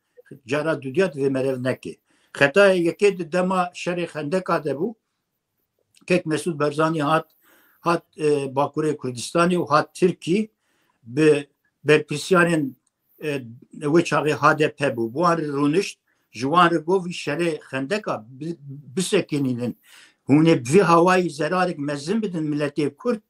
cara dudiya divê merev neke. Xetayê yekê di dema şerê Xendeka de bû. Kek Mesûd Barzanî hat, hat, e, Bakurê Kurdistanê û hat Tirkî bi berpirsiyarên, e, wê çaxê H D P bû. Bi wan re rûnişt, ji wan re got, vî şerê Xendeka bi-, bisekinînin. Hûn ê bi vî hawayî zerarek mezin bidin miletê Kurd.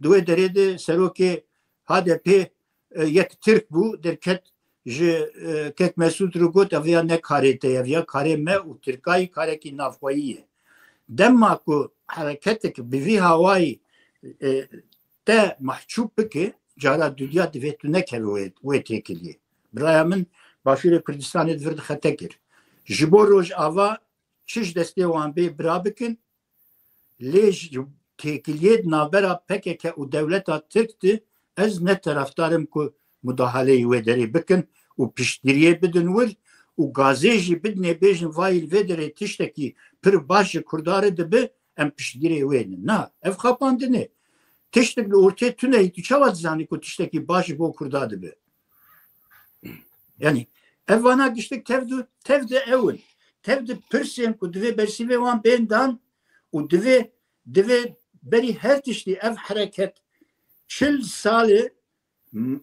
Di wê derê de serokê H D P, e, yek Tirk bû, derket ji, e, kek Mesûd re got, ev ya ne karê te, ev ya karê me û Tirkayî karekî navxweyî ye. Dema ku hereketek bi vî hawayî, e, te mahcup bike, cara dudiya divê tu nekeve wê, wê têkiliyê. Biraya min, Başûrê Kurdistanê di vir de xete kir. Ji bo Rojava çi ji destê wan bê bira bikin, lê ji têkiliyê di navbera P K K û dewleta Tirk de ez ne terefdar im ku mudahaleyê wê derê bikin û piştgiriyê bidin wir û gazê jî bidinê bêjin vayî li vê derê tiştekî pir baş ji Kurda re dibe, em piştgirê wê ne. Na, ev xapandin e. Tiştek li ortê tune ye, tu çawa dizanî ku tiştekî baş ji bo Kurda dibe? Yani, ev vana giştik tev de, tev de ew in. Tev de pirsên ku divê bersîvê wan bên dan û divê, divê berî her tiştî ev hereket çil sal e, m-,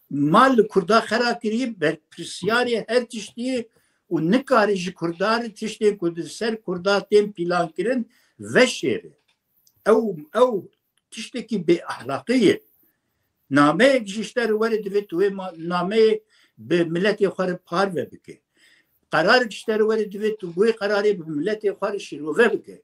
mal li Kurda xera kirî, berpirsiyarê her tiştî û nikare ji Kurda re tiştên ku di ser Kurda tên pîlan kirin veşêre. Ew, ew tiştekî bêexlaqî ye. Nameyek ji te re were divê tu wê ma-, nameyê bi miletê xwe re parve bike. Qerarek ji te re were divê tu wê qerarê bi miletê xwe re şîrove bike.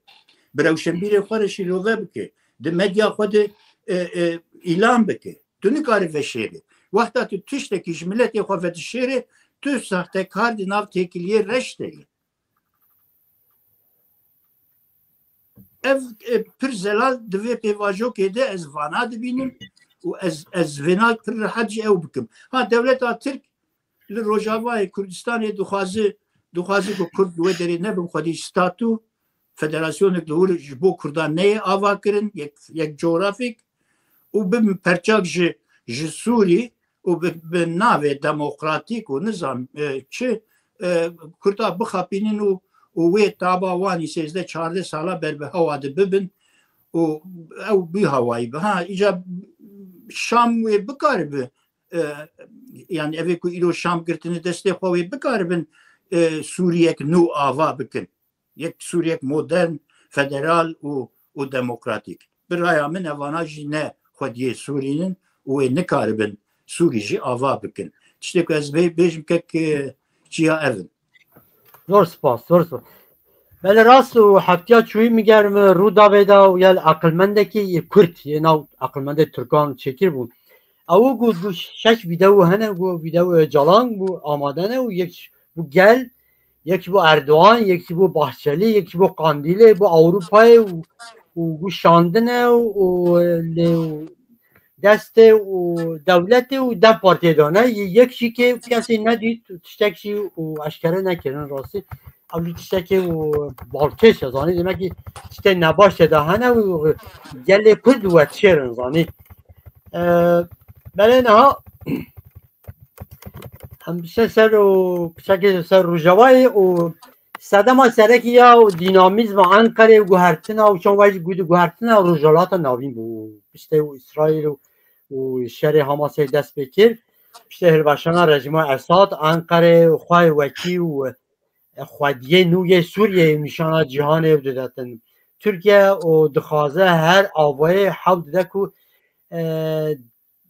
Bi rewşenbîrê xwe re şîrove bike. Di medya xwe de, e, e, îlan bike. Tu nikarî veşêrî. Wexta tu tiştekî ji miletê xwe vedişêrî, tu sahtekar di nav têkiliyê reş de yî. Ev, e, pir zelal di vê pêvajoyê de ez vana dibînim û ez, ez vêna pir rehet jî ew bikim. Ha, dewleta Tirk li Rojavayê Kurdistanê dixwaze, dixwaze ku Kurd li wê derê nebin xwedî statû, federasyonek li wir ji bo Kurdan neyê ava kirin, yek, yek coğrafik û bibin perçak ji, ji Sûrî û bi, bi navê demokratîk û nizam, e, çi, e, Kurda bixapînin û, û wê taba wanî sêzdeh çardeh sala ber bi hewa de bibin û ew bî hawayî bi. Ha, îca Şam wê bikaribe, e, yani evê ku îro Şam girtine destê xwe wê bikaribin, e, Sûriyek nû ava bikin. Yek Sûriyek modern, federal û, û demokratîk. Bi raya min evana jî ne xwediyê Sûrî nin û wê nikaribin Sûrî jî ava bikin. Tiştê ku ez bê-, bêjim kek, e, çiya ev in. Zor spas, zor spas. Belê rast û heftiya çûyî min ger min Rûdawê da û ya li aqilmendekî yê Kurd, yê nav aqilmendê Tirkan çêkir bû. Ew got, got şeş vîdeo hene, got vîdeo Ocalan bû amade ne û yek bû gel, yek ji bo Erdogan, yek ji bo Bahçelî, yek ji bo Qandîlê, bo Ewropayê û, û got şandine û, û lê û destê û dewletê û DEM Partiyê dane. Yek jî kê kesê nedît û tiştek jî û eşkere nekirin rastî. Ew jî tiştekê û balkêş e, zanî, demek ki tiştê nebaş tê de hene û gelê Kurd û wetişêrin, zanî. E, belê niha em bişe ser û piçekê ser Rojavayê û sedema serekî ya û dînamîzma Enqerê û guhertina û çawa jî gudi guhertina Rojhilata Navîn bû. Piştê û Îsraîl û, û şerê Hamasê dest pê kir. Piştê hilweşana rejîma Esad, Enqerê û xwayê wekî û xwediyê nû yê Sûriyeyê nîşana cîhanê û didetin. Tirkiye û dixwaze her avayê hewl dide ku, e,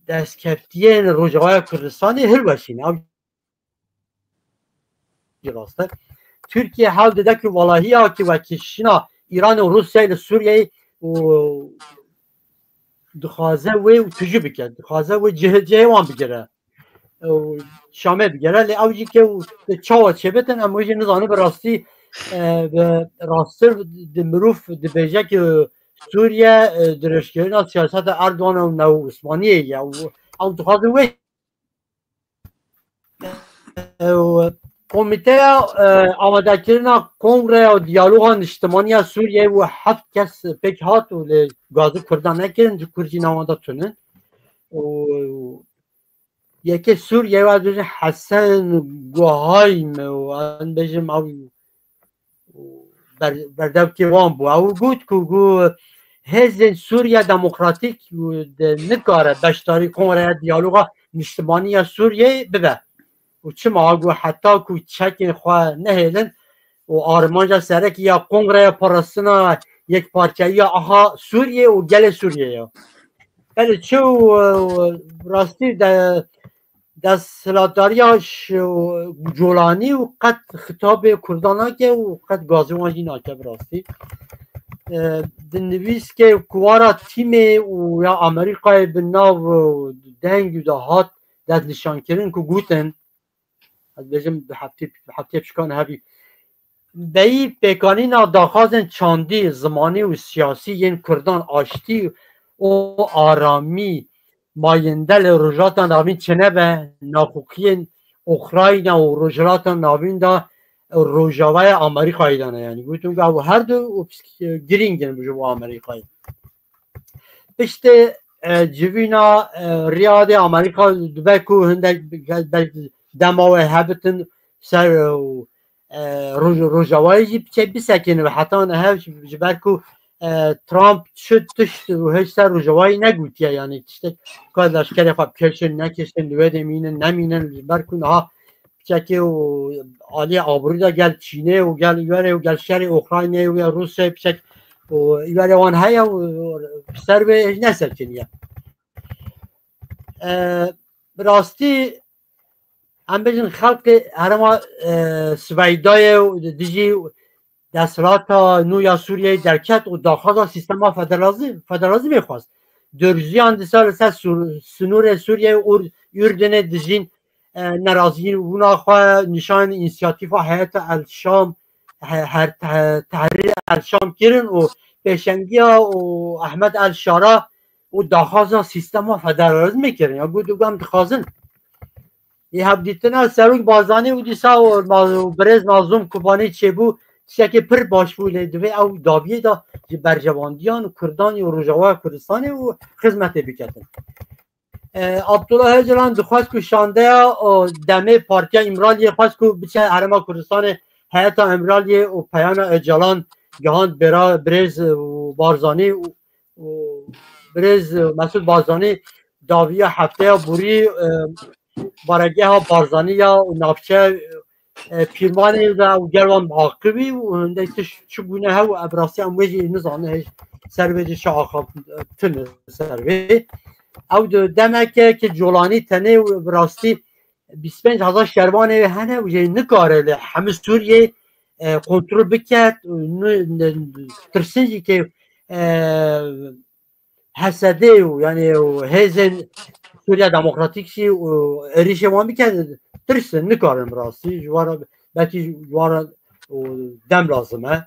destkeftiyên Rojavaya Kurdistanê hilweşîne. Ew jî rast e. Tirkiye hewl dide ku walahiya ku wekî şina Îran û Rûsyayê li Sûriyeyê û dixwaze wê û tijî bike. Dixwaze wê cih-, cihê wan bigire. Û Şamê bigere. Lê ew jî ke û çawa çêbitin, em wê jî nizanin bi rastî e, bi rasttir di mirov dibêje ki Sûriye, e, dirêjkirina siyaseta Erdogan û Newosmaniyê ye û ew dixwazin wê Ew, Komîteya, e, Amadekirina Kongreya û Diyaloga Niştimanî ya Sûriyeyê û heft kes pêk hat û li gazî Kurdan nekirin, ji Kurd jî navenda tune. Û yekê Sûriyeyê, ez bêjim Hesen Guhay me û ez bêjim ew û ber-, berdevkê wan bû. Ew got ku, got, hêzên Sûriya Demokratîk de nikare beşdarî Kongreya Diyaloga Niştimanî ya Sûriyeyê bibe. Û çima? Got, heta ku çekên xwe nehêlin û armanca serekî ya Kongreya Parastina Yekparçeyiya aha Sûriyê û gelê Sûriyê ye. Belê çi û, e, rastî de desthilatdariya ş-, Colanî û qet xitabê Kurdan nake û qet gazê wan jî nake bi rastî. E, di nivîskê kuwara tîmê û ya Amerîkayê bi nav û deng û de hat destnîşankirin ku gotin, ez bêjim bi heftê, bi heftê pişkan hebî, beyî pêkanîna daxwazên çandî, zimanî û siyasî yên Kurdan aştî û aramî mayînde li Rojhilata Navîn çênebe, naxoxiyên Ukrayna û Rojhilata Navîn de Rojavaya Amerîkayê de ne. Yanî gotin ku ew her du û pişt-, girîng in ji bo Amerîkayê. Piştê, e, civîna, e, Riyadê Amerîka dibe ku hindek be-, be-, dema wê hebitin ser, e, û, e, roj-, Rojavayê jî biçe bisekînin ve heta niha ji, ji ber ku, e, Trump çi tişt û hiç ser Rojavayê negotiye, yanî tiştek ka leşkerê xwe bikişin, nekişin, li wê de mînin, nemînin, ji ber ku niha piçekê û aliyê aborî de gel Çînê û gel Îwerê û gel şerê Ukraynayê û ya Rûsyayê piçek û Îwerê wan heye û ser wê nesekiniye. E, bi rastî em bêjin xelkê herêma, e, Siveydayê û dijî desthilata nû ya Sûriyeyê derket û daxwaza sîstema federazî-, federalizmê xwest. Dûrziyan dîsa li ser Sûr-, sinûrê Sûriyeyê û Ur-, Urdunê dijîn, e, nerazîbûna xwe nîşan însiyatîfa Heyeta El Şam, he-, her te-, Tehrîr El Şam kirin û pêşengiya û Ehmed El Şara û daxwaza sîstema federalizmê kirin. Ya got, em dixwazin. Ê hevdîtina Serok Barzanî û dîsa û ma-, û birêz Mazlûm Kobanî çêbû, tiştekê pir baş bû, lê divê ew dawiyê de ji berjewandiyan û Kurdan û Rojavaya Kurdistanê û xizmetê biketin. E, Abdullah Öcalan dixwest ku şandeya, o, demê Partiya Îmraliyê xwest ku biçe Herêma Kurdistanê, heyeta Îmraliyê û peyana Öcalan gihand bera birêz, e, Barzanî û, û birêz, e, Mesûd Barzanî dawiya hefteya borî, e, baregeha Barzanî ya û navçe, e, Pîrmanê de û gel wan aqibî û hindek tişt çi bûne hew, ev rastî em wê jî nizanin, hêj ser wê jî çi axaftin ser wê. Ew di demeke ki Colanî tenê û bi rastî bîst pênc hezar şervanê wê hene û jê nikare li hemî Sûriyê, e, kontrol biket û ni-, ni-, tirsin jî ki, e, H S D û, yanî, û hêzên Sûriya Demokratîk jî û êrîşê wan bikin, tirs in, nikarin bi rastî. Ji wan re, belkî ji wan re û dem lazim e.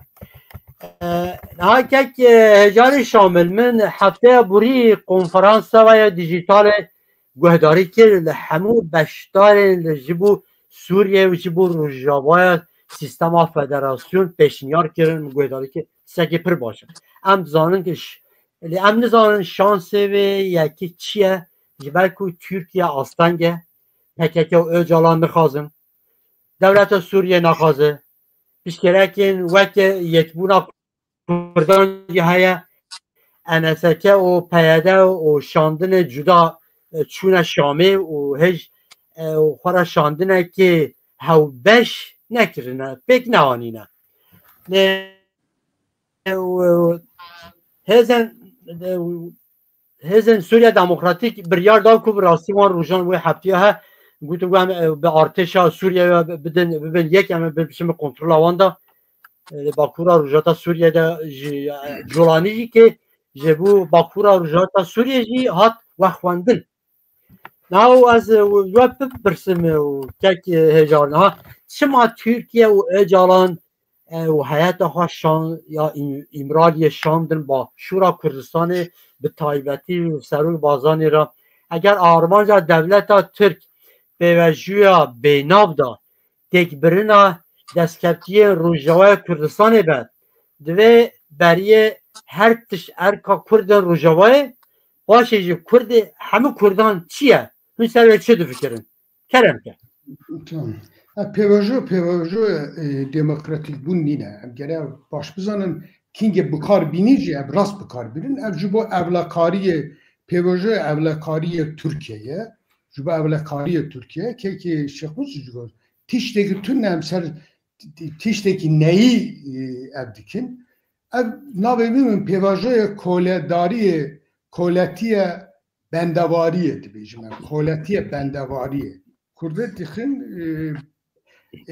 E, niha kek, e, Hejarê Şamil, min hefteya borî konferansa ve ya dijîtalê guhdarî kir, li hemû beşdarên li ji bo Sûriye û ji bo Rojavaya sîstema federasyon pêşniyar kirin, min guhdarî kir. Tiştekî pir baş e. Em dizanin ki ş-, lê em nizanin şansê vê yekê çi ye, ji ber ku Tirkiye asteng e, P K K û Ocalan nixwazin, dewleta Sûriye naxwaze, piştgîrekên weke Yekbûna Kurdan jî heye, N S K û P Y D û şandinê cuda, e, çûne Şamê û hêj, e, û xwe re şandinekê hewbeş nekirine, pêk neanîne. Lê, e, hêzên, e, hêzên Sûriya Demokratîk biryar da ku bi rastî wan rojan wê heftiya he, gotin ku em, e, bi artêşa Sûriye ve bidin, bibin yek, em ê biçin bi kontrola wan de. E, li Bakûra Rojhilata Sûriye de jî, e, Colanî jî ki ji bo Bakûra Rojhilata Sûriye jî hat wexwendin. Niha û ez, e, we bipirsim, e, û kek, e, Hejar, niha çima Tirkiye û Ocalan, û heyeta xwe şan, ya Îm-, Îmraliyê şandin Başûra Kurdistanê, bi taybetî li Serok Bazanê re. Eger armanca dewleta Tirk pêvajoya bênav de têkbirina destkeftiyên Rojavayê Kurdistanê be, divê beriyê her tişt erka Kurdên Rojavayê, paşê jî Kurdê hemû Kurdan çi ye? Hûn ser wê çi difikirin? Kerem ke. Tamam. Ha, pêvajo, pêvajo, e, demokratîk bûn nîne. Em gere baş bizanin, kîngê bikar bînî jî ev rast bikar bînin. Ev ji bo ewlekariyê, pêvajoya ewlekariyê Tirkiyeyê, ji bo ewlekariyê Tirkiye, kekê Şêxmûs jî got, tiştekî tune em ser, tiştekî neyî, e, ev dikin. Ev navê min pêvajoya koledariyê, koletiye bendewariyê dibêjim em. Koletiye bendewariyê. Kurdê dixin, e,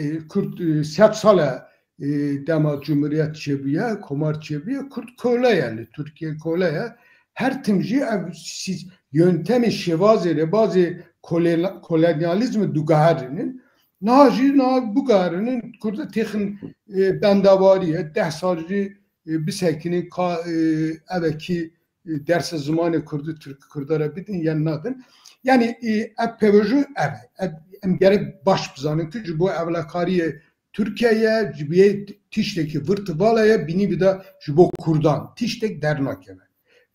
e, Kurd, e, sed sal e, e, dema cumhuriyet çêbûye, komar çêbûye, Kurd kole ye, li Tirkiye kole ye. Her tim jî ev sî-, yöntemê, şêwazê, rêbazê kole-, kolonyalîzmê diguherînin. Niha jî niha biguherînin, Kurd têxin, e, bendewariyê, deh sal jî, e, bisekinin ka, e, evekî e, dersa zimanê kurdî Tirk-, Kurda re bidin yan nadin. Yanî, e, ev pêvajo ev e. Ev, em gerek baş bizanin ku ji bo ewlekariyê Tirkiyeyê, ji bo tiştekî virtual e, bînî bide ji bo Kurdan. Tiştek dernakeve.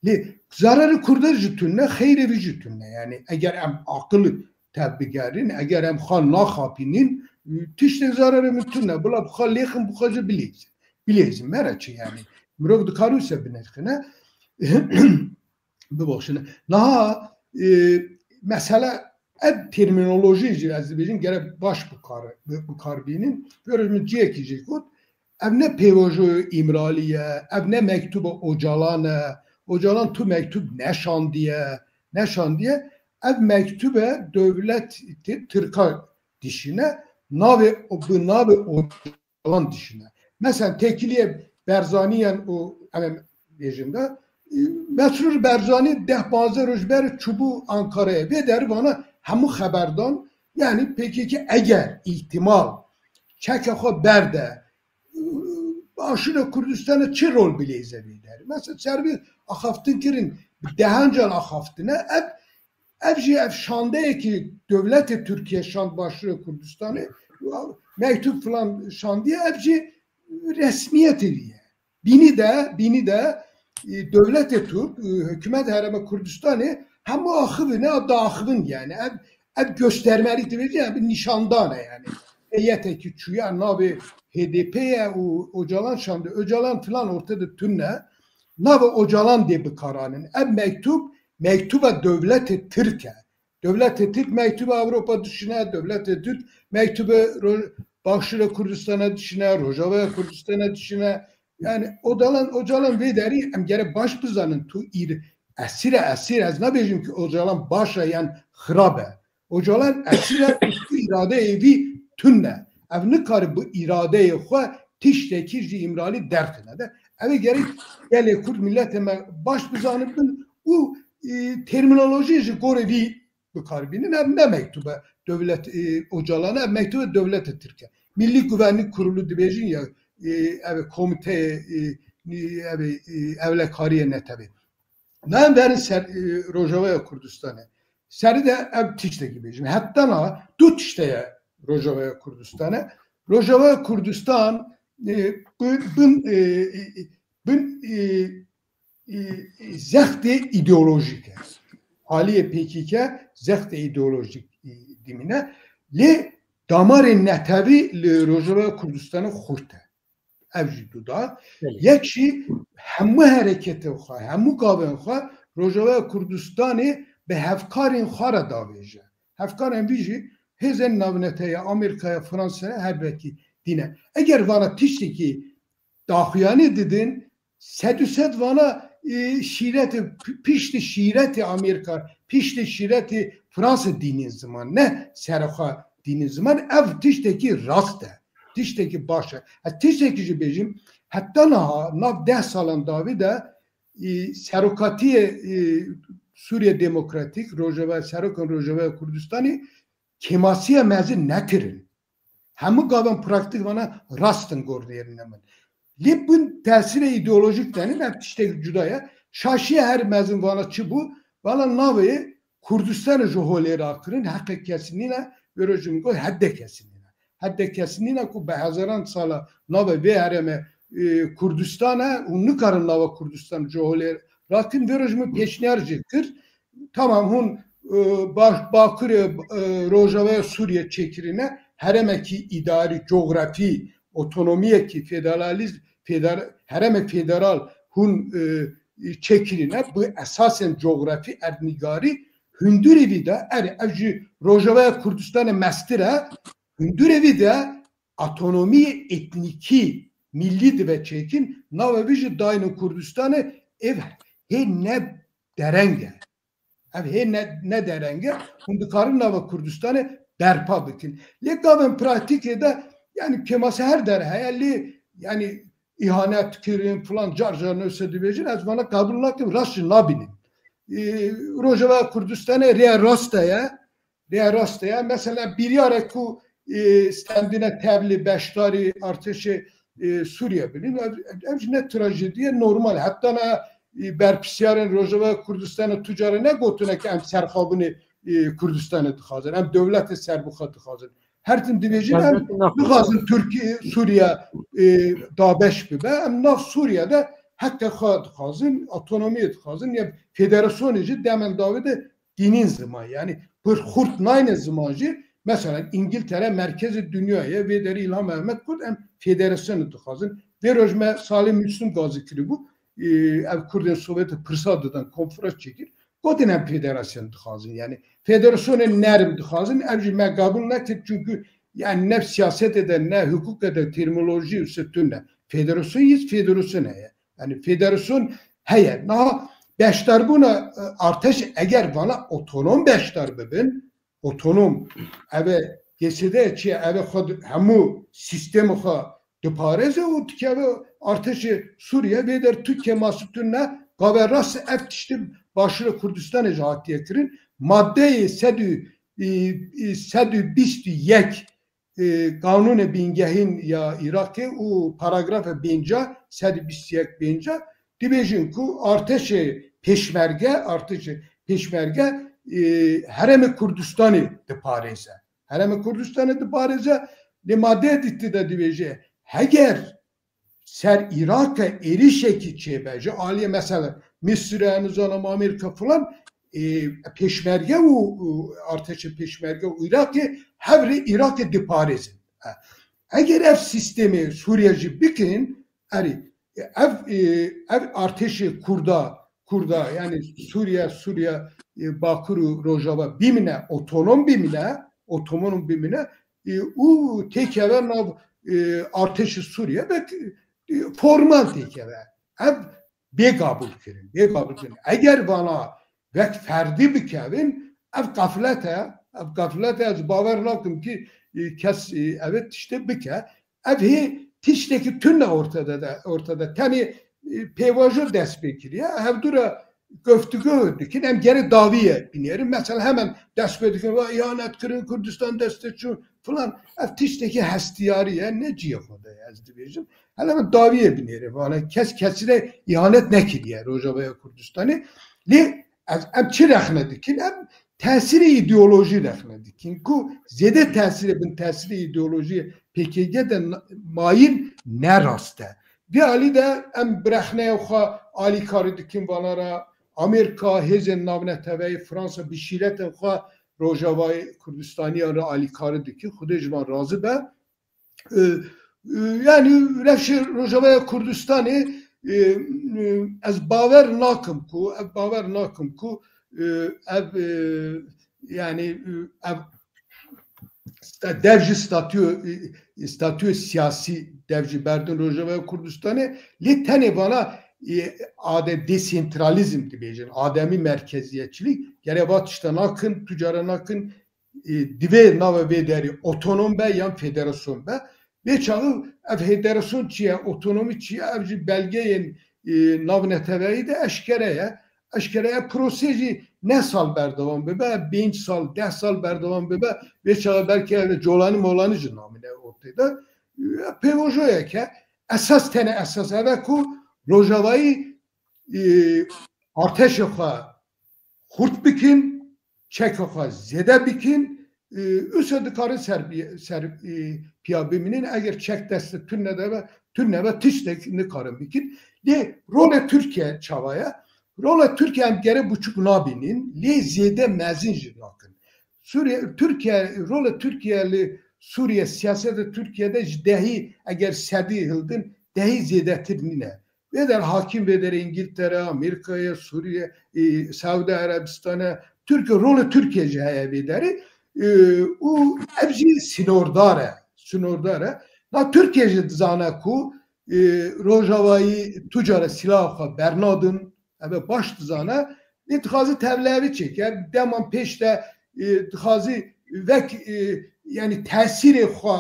Lê zararê Kurda jî tune, xeyrê vî jî tune. Yanî eger em aqil tevbigerin, eger em xwe naxapînin, tiştek zararê min tune. Bila bi xwe lêxin, bi xwe jî bilêzin. Bilêzin, me re çi yanî? Mirov dikare wisa binirxine. Bibexşine. Niha, e, mesele ev termînolojî jî ez dibêjim, gerek baş bikar, bi-, bikar bînin. Pêro min cihekî jî got, ev ne pêvajoya Îmralî ye, ev ne mektuba Ocalan e. Ocalan tu mektub neşandiye, neşandiye. Ev mektube dewlet Tirka dişîne, navê, bi navê Ocalan dişîne. Mesela têkiliyê Berzanî yên û, em ê bêjin de, e, Mesrûr Berzanî deh panzdeh roj berê çûbû Ankarayê. Vê derî vana hemû xeberdan, yanî P K K eger îhtimal çeke xwe berde, Başûra Kurdistanê çi rol bilêze vê derî? Mesela ser vî axaftin kirin, bi dehan can axaftine. Ev, ev jî ev şandeyekî dewletê Tirkiye şand Başûra Kurdistanê, mektub filan şandiye, ev jî resmiyetê vî ye. Bînî de, bînî de, e, dewletê Tirk, e, hikûmet Herêma Kurdistanê hemû axivine, diaxivin yanî. Ev, ev göstermelik dibêje, yanî bir nîşandan e yanî. Heyetekî çûye navê H D P ye û Ocalan şandê. Ocalan filan ortê de tune. Navê Ocalan dê bikaranin. Ev mektub, mektuba dewletê Tirk e. Dewletê Tirk mektûba Ewropa dişine, dewletê Tirk mektûba Ro-, Başûra Kurdistana dişine, Rojavaya Kurdistana dişine. Yanî Ocalan, Ocalan vê derî em gerek baş bizanin, tu îr-, esîr e, esîr, ez nabêjim ki Ocalan baş e yan xirab e. Ocalan esîr e, tu îradeyê vî tune. Ev nikare bi îradeyê xwe tiştekî ji Îmralî derxine de. Ev ê gerek gelê Kurd, miletê me baş bizanin bin û, e, termînolojiyê ji gorê vî bikar bînin. Ev ne mektûbe dewlet, e, Ocalan e, ev mektûbe dewletê Tirk e. Millî Güvenlik Kurulu dibêjin ya, e, ev komiteyê, e, ev, e, ewlekariyê netewê. Nayên verin ser, e, Rojavaya Kurdistanê. Serî de ev tiştekî bêjin. Heta niha du tişt heye Rojavaya Kurdistanê. Rojavaya Kurdistan, e, bin, bin, e, e, bin, e, e, zextê îdeolojîk e. Aliyê P K K zextê îdeolojîk, e, dimîne. Lê damarê netewî li Rojava Kurdistanê xurt e. Ev jî du da. Belê. Yek jî hemû hereketên xwe, hemû gavên xwe Rojava Kurdistanê bi hevkarên xwe re davêje. Hevkarên vî jî hêzên navneteyê, Amerîkaya, Fransaya, her wekî dîne. Eger vana tiştekî daxuyanî didin, sed û sed vana, e, şîretê, p-, piştî şîretê Amerîka, piştî şîretê Fransa dînin ziman, ne serexwe dînin ziman. Ev tiştekî rast e, tiştekî baş e. Ez tiştekî jî bêjim, heta niha nav deh salan dawî de, e, serokatiyê, e, Sûriye Demokratîk, Rojava, serokên Rojavaya Kurdistanê kêmasiya mezin nekirin. Hemû gavên praktîk vana rast in gornêrîna min. Lê bin tesîrê îdeolojîk de ne, ev tiştek cuda ye. Şaşiya her mezin vana çi bû? Vana navê Kurdistanê ji holê rakirin, heqê kesî nîne, vê rojê min got, hedê kesî nîne. Hedê kesî nîne ku bi hezaran sala navê vê herêmê, e, Kurdistan e û nikarin nava Kurdistan ji holê rakin. Vê rojê min pêşniyar jî kir. Tamam, hûn, e, baş, Bakurê, e, Rojavaya Sûriye çêkirine, herêmekî îdarî, cografî, otonomiyekî, federalîz-, feder-, herêmek federal hûn, e, çêkirine, bi esasên cografî, erdnîgarî, hundirê vî de, erê, ev jî Rojavaya Kurdistanê mestir e, hundirê vî de otonomiyê etnîkî, millî dibe çêkin, navê vî jî dayînin Kurdistanê, ev hê ne dereng e. Ev hê ne, ne dereng e. Hûn dikarin nava Kurdistanê berpa bikin. Lê gavên pratîkê de, yani, kêmase her der heye, lê, yani, îhanet kirin, filan, car car neyse dibêjin, ez vana qebûl nakim, rast jî nabînim. Ee, Rojava Kurdistanê rêya rast heye, rêya rast heye. Mesela biryarek ku, e, stendine tevlî beşdarî artêşê, e, Sûriye bibin, ev, ev jî ne trajediye, normal. Heta ne, e, berpirsiyarên Rojava Kurdistanê tu carî negotine ki em serxabinê, e, Kurdistanê dixwazin, em dewletê serbixwe dixwazin. Her tim dibêjin em Elbette naxwazin. Dixwazin Tirkiye, Sûriye, e, dabeş bibe. Em nav Sûriye de heqê xwe dixwazin, otonomiyê dixwazin, ya federasyonê jî demen dawî de dînîn ziman. Yani pir xurt nayne ziman jî. Mesela İngiltere merkezi dünya ye. Vê derî İlham Mehmet got em federasyonê dixwazin. Vê roj me Salih Müslüm gazî kiribû. E, ev Kurdên Sovyetê pirsa didan, konferans çêkir. Gotin em federasyon dixwazin. Yani federasyonên nerm dixwazin. Ev jî me qebûl nekir, çünkü yani ne siyasetê de, ne hukukê de terminoloji û se tune. Federasyon yî federasyon heye. Yani federasyon heye. Niha beşdarbûna, e, artêş eger vana otonom beşdar bibin, otonom, eve G S D çi, eve xwe di-, hemû sîstemê xwe diparêze û dikeve artêşê Sûriye. Vê der tu kêmasî tune, gave rast ev tiştê Başûrê Kurdistanê jî hatiye kirin. Maddeyê sed û, e, e, sed û bîst û yek, e, Qanûnê Bingehîn ya Iraqê û paragrafa pênca, sed û bîst û yek pênca, dibêjin ku artêşê pêşmerge, artêşê pêşmerge, e, Herêmê Kurdistanê diparêze. Herêmê Kurdistanê diparêze, lê madeya dîtî de dibêje, heger ser Iraqê êrişekî çêbe, ji aliyê mesela Misirê, nizanim Amerîka filan, e, pêşmerge û, û artêşê pêşmerge û Iraqê hevrê Iraqê diparêzin. E, eger ev sîstemê Sûriye jî bikin, erê, e, ev, e, ev artêşê Kurda, Kurda, yani Sûriye, Sûriye, e, Bakur û Rojava bimine, otonom bimine, otonom bimine, e, û têkeve nav, e, artêşê Sûriye ve, e, formal têkeve. Ev bê qebûl kirin, bê qebûl kirin. Eger vana wek ferdî bikevin, ev qeflet e, ev qeflet e, ez bawer nakim ki, e, kes, e, eve tiştê bike. Ev hê tiştekî tune ortada de, ortada. Tenê, e, pêvajo dest pê kiriye. Hevdû re guftûgo dikin, em gerê dawiyê binêrin. Mesela hemen dest pê dikin, va îhanet kirin, Kurdistan destê çû filan. Ev tiştekî hestiyarî ye, ne cihê xwe de ye, ez dibêjim. Hele min dawiyê binêre, vana kes kesî re îhanet nekiriye Rojavaya Kurdistanê. Lê ez, em çi rexne dikin? Em tesîrê îdeolojî rexne dikin. Ku zêde tesîrê bin tesîrê îdeolojiyê P K K de na-, mayîn ne rast e. Vê alî de em bi rexneya xwe alîkarî dikin vana re. Amerîka, hêzên navneteweyî, Fransa bi şîretên xwe Rojavayê Kurdistaniyan re alîkarî dikin. Xwedê ji van razî be. E, e, yani rewşê Rojavaya Kurdistanê, e, e, ez bawer nakim ku, ev bawer nakim ku, e, ev, e, yani, e, ev sta-, dev ji statû, e, statûyê siyasî dev ji berdin Rojavaya Kurdistanê, lê tenê vana, e, ade-, desentralizm dibêjin, ademî merkeziyetçilik, gere va tişta nakin, tu cara nakin, e, divê nava vê derî otonom be yan federasyon be. Vê çaxi ev federasyon çi ye, otonomî çi ye, ev jî belgeyên, e, navneteweyî de eşkere ye. Eşkere ye, prosê jî ne sal berdewam bibe, pênc sal, deh sal berdewam bibe, vê çaxi belkî ev colanî molanî jî namîne de, e, pêvajoyeke esas, tenê esas ev e ku Rojavayî, e, artêşê xwe xurt bikin, çeka xwe zêde bikin, e, wisa dikarin ser bi-, ser, e, piya bimînin. Eger çek destê tune de be, tune be, tiştek nikarin bikin. Lê rolê Tirkiye çawa ye? Rolê Tirkiye em gere buçûk nabînin, lê zêde mezin jî nakin. Sûriye, Tirkiye, rolê Tirkiye li Sûriye, siyaseta Tirkiye de ji dehî, eger sedî hildin, dehî zêdetir nîne. Vê der hakim vê derê Îngiltere, Amerîkayê, Sûriye, e, Saûdî Erebistane, Tirkiye, rolê Tirkiye jî heye vê derê. E, û ev jî sînordar e, sînordar e. Na Tirkiye jî dizane ku, e, Rojavayî tu cara sîlaha xwe bernadin, ev e baş dizane. Lê dixwaze tevlevî çêke. Deman pêş de, e, dixwaze vek, e, yanî tesîrê xwe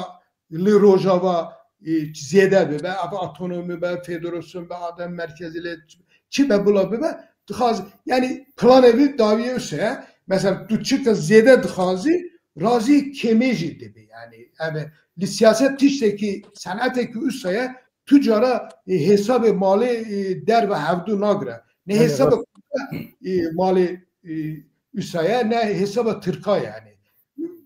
li Rojava, e, zêde bibe, ev otonomî be, federasyon be, adam merkezî lê çi be, bila bibe, dixwaz, yanî planê wî dawiyê wisa ye. Mesela tu çika zêde dixwazî, razî kêmê jî dibe. Yanî ev e, li siyaset tiştekî, senetekî wisa ye, tu cara, e, hesabê malê, e, derve hevdu nagire. Ne Belê, hesaba rast. Kurda, e, malê, e, wisa ye, ne hesaba Tirka yanî.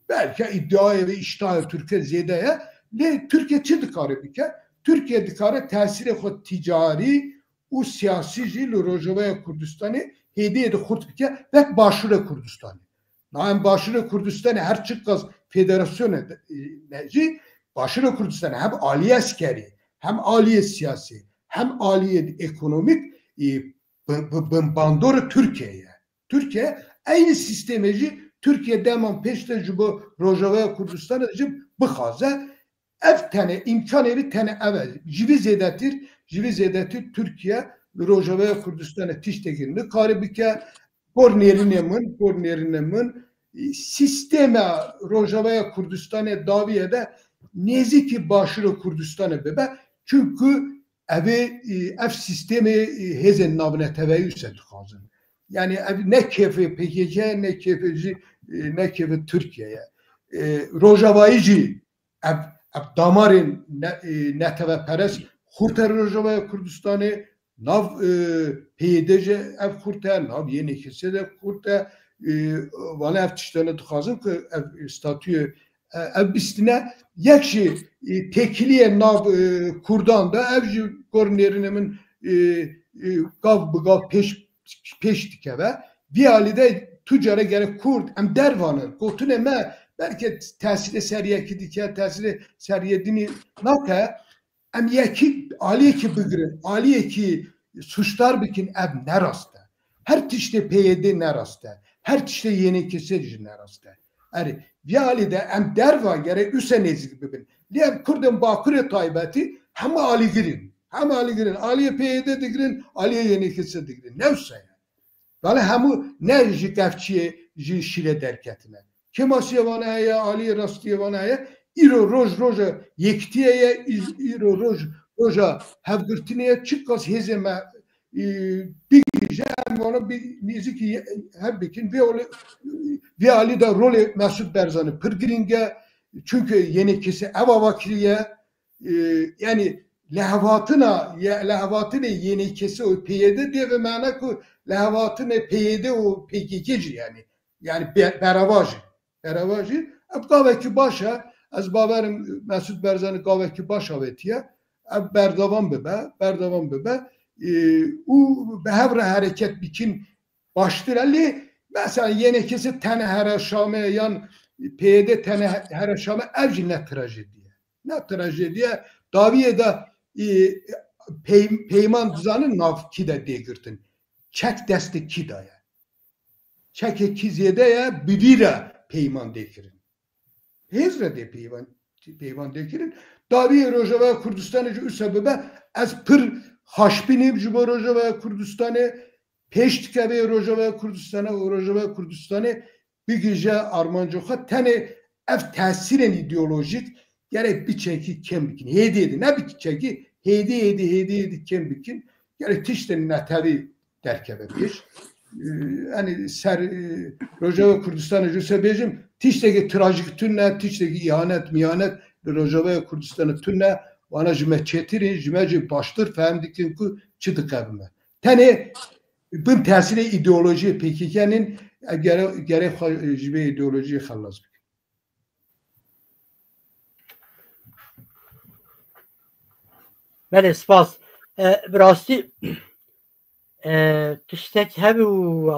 Belkî îdiayê ve îştahê Tirkiye zêde ye. Lê Tirkiye çi dikare bike? Tirkiye dikare tesîrê xwe ticarî û siyasî jî li Rojavaya Kurdistanê hêdî hêdî xurt bike, wek Başûrê Kurdistanê. Na em Başûrê Kurdistanê her çiqas federasyone de, e, ne jî, Başûrê Kurdistanê hem aliyê eskerî, hem aliyê siyasî, hem aliyê ekonomîk, e, bi, bi, bi bandorê Tirkiye ye. Tirkiye eynî sîstemê jî Tirkiye deman pêş de ji bo Rojavaya Kurdistanê jî bixwaze. Ev tenê, îmkanê wî tenê ev e. Ji vî zêdetir, ji vî zêdetir Tirkiye li Rojavaya Kurdistanê tiştekî nikare bike. Gor nêrînê min, gor nêrînê min, sîstema Rojavaya Kurdistanê dawiye de nêzîkî Başûrê Kurdistanê bibe. Çunku ev ê, ev sîstemê hêzên navneteweyî wisa dixwazin. Yanî ev ne kêfê P K K, ne kêfê jî, ne kêfê Tirkiye ye. E, Rojavayî jî ev, ev damarên ne-, e, neteweperest xurt e Rojavaya Kurdistanê, nav, e, P Y D jî ev xurt e, nav Y N K S de xurt e, e, vana ev tiştane dixwazin ku ev statuyê, e, ev bistine yek jî, e, têkiliyê nav, e, Kurdan de, ev jî gor nêrînê min, e, e, gav bi gav pêş, pêş dikeve. Vî alî de tu care gerek Kurd, em dervanin. Gotinê me belkî tesîrê ser yekî dike, tesîrê ser yê dinî nake. Em yekî aliyekî bigirin, aliyekî suçdar bikin, ev ne rast e. Her tiştê P Y D ne rast e. Her tiştê Y N K S jî ne rast e. Erê, vî alî de em derva gerek wisa nêzîk bibin. Lê em Kurdên Bakurê taybetî hemû alîgir in. Hemû alîgir in. Aliyê P Y D digirin, aliyê Y N K S digirin. Ne wisa ye. Belê hemû ne ji kevçiyê, ji şîrê derketine. Kêmasiyê vana heye, aliyê rastiyê vana heye. Îro roj roja yekitiyê ye, î-, îro roj roja hevgirtinê ye. Çiqas hêzê me, e, bigihîje, em vana bi nêzîkî ye-, hev bikin. Vê olê, vê alî de rolê Mesûd Barzanî pir girîng e. Çunku Y N K S ev ava kiriye. E, yanî lehevhatina, ye-, lehevhatinê Y N K S û P Y D dê ve mane ku lehevhatinê P Y D û P K K jî yanî, yanî be-, berava jî. Berava jî. Ev gavekî baş e. Ez bawerim Mesûd Barzanî gavekî baş avêtiye. Ev berdewam bibe, berdewam bibe. E, û bi hev re hereket bikin baştir e. Lê mesela Y N K S tenê here Şamê yan P Y D tenê he-, here Şamê, ev jî ne trajedî ye. Ne trajedî ye. Dawiyê de, e, pey-, peyman dizanin nav kî de dê girtin. Çek destê kî de ye. Çekê kî zêde ye, bi vî re peyman dê kirin. Hêz re dê peyvan, peyvan dê kirin. Dawiyê Rojavaya Kurdistanê jî wisa bibe, ez pir xweşbîn im ji bo Rojavaya Kurdistanê, pêş dikeve Rojavaya Kurdistanê û Rojavaya Kurdistanê bigihîje armanca xwe. Tenê ev tesîrên îdeolojîk gerek biçekî kêm bikin. Hêdî hêdî, ne biçekî, hêdî hêdî, hêdî hêdî kêm bikin. Gerek tiştên netewî derkeve pêş. Ee, yanî ser, e, Rojava Kurdistanê jî wisa bêjim, Tiştekî trajîk tune, tiştekî îhanet, mihanet li Rojavaya Kurdistanê tune, wana ji me çêtir in, ji me jî baştir fehm dikin ku çi dike bi me. Tenê bin tesîrê îdeolojiyê P K K nin, e, gere-, gerek xwe ji vê îdeolojiyê xelas bikin. Belê, spas. E, bi rastî, e, tiştek hebû,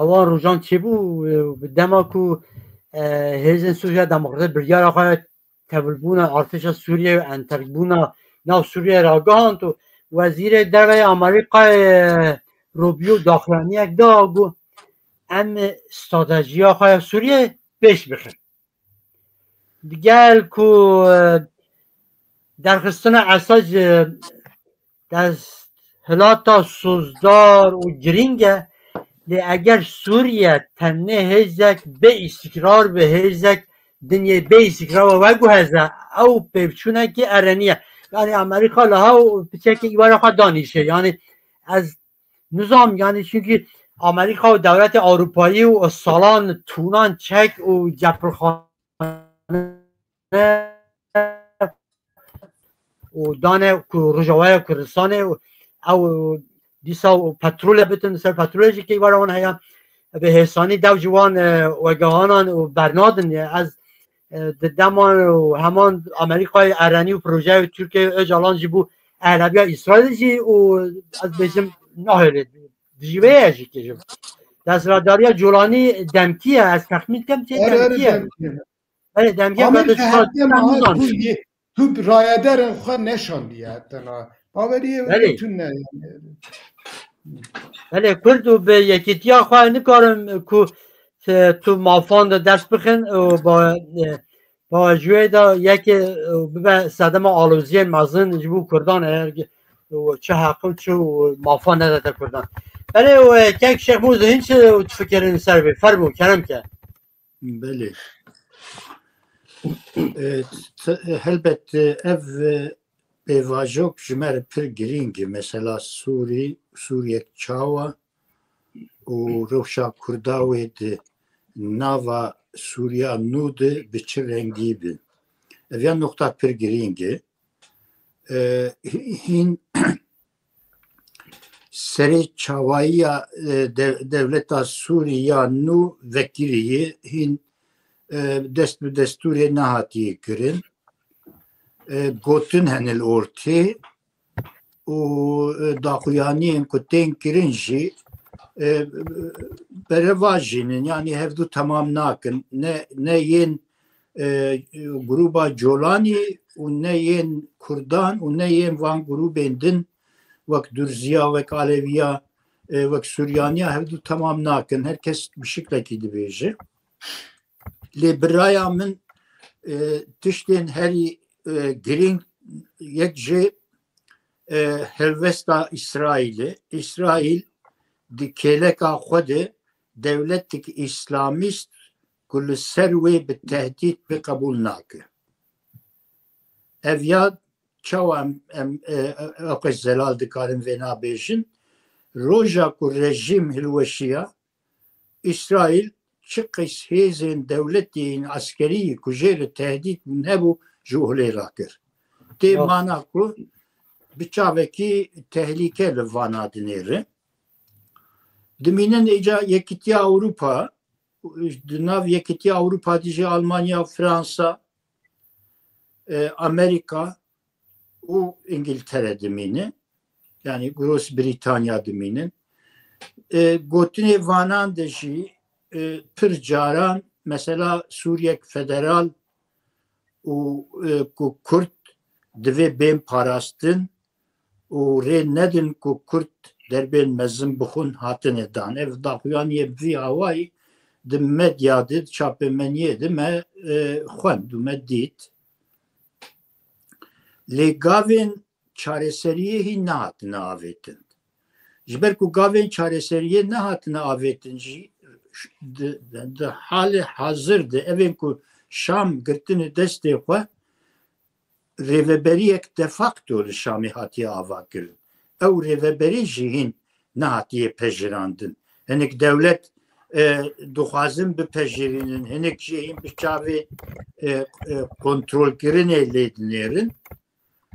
ewan rojan çêbû, e, bi dema ku, e, Hêzên Sûriya Demokratîk biryara xwe tevlbûna artêşa Sûriyê û enterkbûna nav Sûriyê ragihand û Wezîrê Derve yê Amerîkayê, e, Rubio daxuyaniyek da ku em stratejiya xwe ya Sûriyê pêş bixin. Digel ku, e, derxistina Esad ji desthilata sozdar û girîng e, lê eger Sûriye tenê hêzek bê îstikrar be, hêzek dinyê bê îstikrar be, veguheze, ew pêvçûnekî erenî ye. Yani Amerîka li hew piçekê îwara xwe danîşe. Yani ez nizam, yani çünkü Amerîka û dewletê Ewropayî û salan tûnan çek û cepilxane û dane ku Rojavaya Kurdistanê û ew dîsa û petrolê bitin, ser petrolê jî keyvara wan heye. Bi hêsanî dev ji wan, e, wegehanan û bernadin. Ez, e, di deman û heman Amerîkayê erenî û projeyê Tirkiye û Ocalan jî bû erebiya Îsraîl jî û ez bêjim nahêlê dijî vê ye jî kê jî. Desthilatdariya Colanî demkî ye, ez texmîn dikim çê Erê, erê, demkî ye. Demkî ye. Belê, demkê Amir Kurdiş de hevdem ha tu yê, tu rayedarên xwe neşandiye tena. Baweriyê Belê. Tune yani. Belê, Kurd û bi yekîtiya xwe nikarin ku, e, tu mafan de dest bixin û ba, e, ba ji wê de yekê, e, bibe sedema aloziyên mezin ji bo Kurdan, eger û çi heq û çi û mafan nedete Kurdan. Belê, û, e, kek Şêx Mûz, hîn çi difikirin ser vê? Fermû, kerem ke. Belê. E, t-, helbet, e, ev, e, pêvajoyek ji me re pir girîng e. Mesela Sûrî, Sûriyek çawa û rewşa Kurda wê di nava Sûriya nû de bi çi rengî bi? Ev ya noqta pir girîng e. E, hîn serê çawayiya, e, de-, dewleta Sûrî ya nû vekirî ye, hîn, e, dest bi destûrê nehatiye kirin. E, gotin hene li ortê û, e, daxuyaniyên ku tên kirin jî, e, berevajînin, yanî hevdu temam nakin. Ne, ne yên, e, grûba Colanî û ne yên Kurdan û ne yên van grûbên din wek Durziya, wek Aleviya, e, wek Suryaniya hevdu temam nakin. Her kes bi şiklekî dibêje. Lê bi raya min, e, tiştên herî, e, girîng yek jê, e, helwesta Îsraîlê. Îsraîl di kêleka xwe de dewletek îslamîst ku li ser wê bi tehdît bi qebûl nake. Ev ya çawa em, em, e, e, ew qeş zelal dikarin vê nabêjin? Roja ku rejîm hilweşiya, Îsraîl çi qeys hêzên dewletê yên eskerî ku jê re tehdît bûn hebû, ji holê rakir. Tê Rast. Mana ku bi çavekî tehlîke li vana dinêre. Dimînin îca Yekîtiya Ewropa, di nav Yekîtiya Ewropa de jî Almanya, Fransa, e, Amerîka û Îngiltere dimîne. Yanî Gross Britanya dimînin. E, gotinê vanan de jî, e, pir caran mesela Sûriyek federal û, e, ku Kurd divê bên parastin û rê nedin ku Kurd derbên mezin bixwin hatine dan. Ev daxuyaniyê bi vî awayî di medya de, di çapemeniyê de me, e, xwend û me dît. Lê gavên çareseriyê hîn nehatine avêtin. Ji ber ku gavên çareseriyê nehatine avêtin jî, di, di, di halê hazir de evên ku Şam girtine destê xwe, rêveberiyek de facto li Şamê hatiye avakirin. Ew rêveberî jî hîn nehatiye pejirandin. Hinek dewlet e, dixwazin bipejirînin, hinek jî hîn bi çavê, e, e, kontrolkirinê lê dinêrin.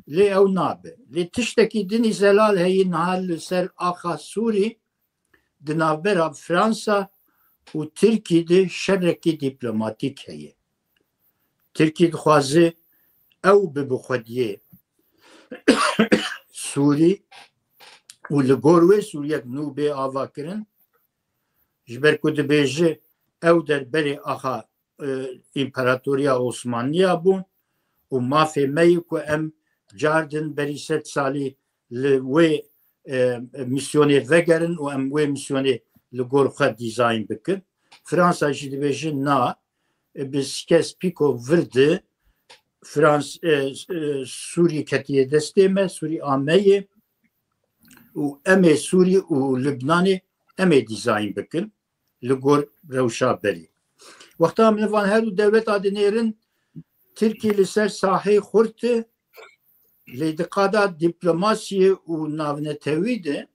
Lê ew nabe. Lê tiştekî dinî zelal heye niha li ser axa Sûrî, di navbera Fransa û Tirkî de şerekî dîplomatîk heye. Tirkî dixwaze ew bibe xwediyê Sûrî û li gor wê Sûriyek nû bê avakirin, ji ber ku dibêje ew der berê axa, e, Împaratoriya Osmaniya bûn û mafê me ye ku em cardin berî sed salî li wê, e, misyonê vegerin û em wê misyonê li gor xwe dîzayn bikin. Fransa jî dibêje na, e, bi Sykes-Picot vir de Frans-, e, e, Sûrî ketiye destê me, Sûrî a me ye û em ê Sûrî û Libnanê em ê dîzayn bikin li gor rewşa berê. Wexta em li van her du dewleta dinêrin, Tirkî li ser sahê xurt e, lê di qada dîplomasiyê û navnetewî de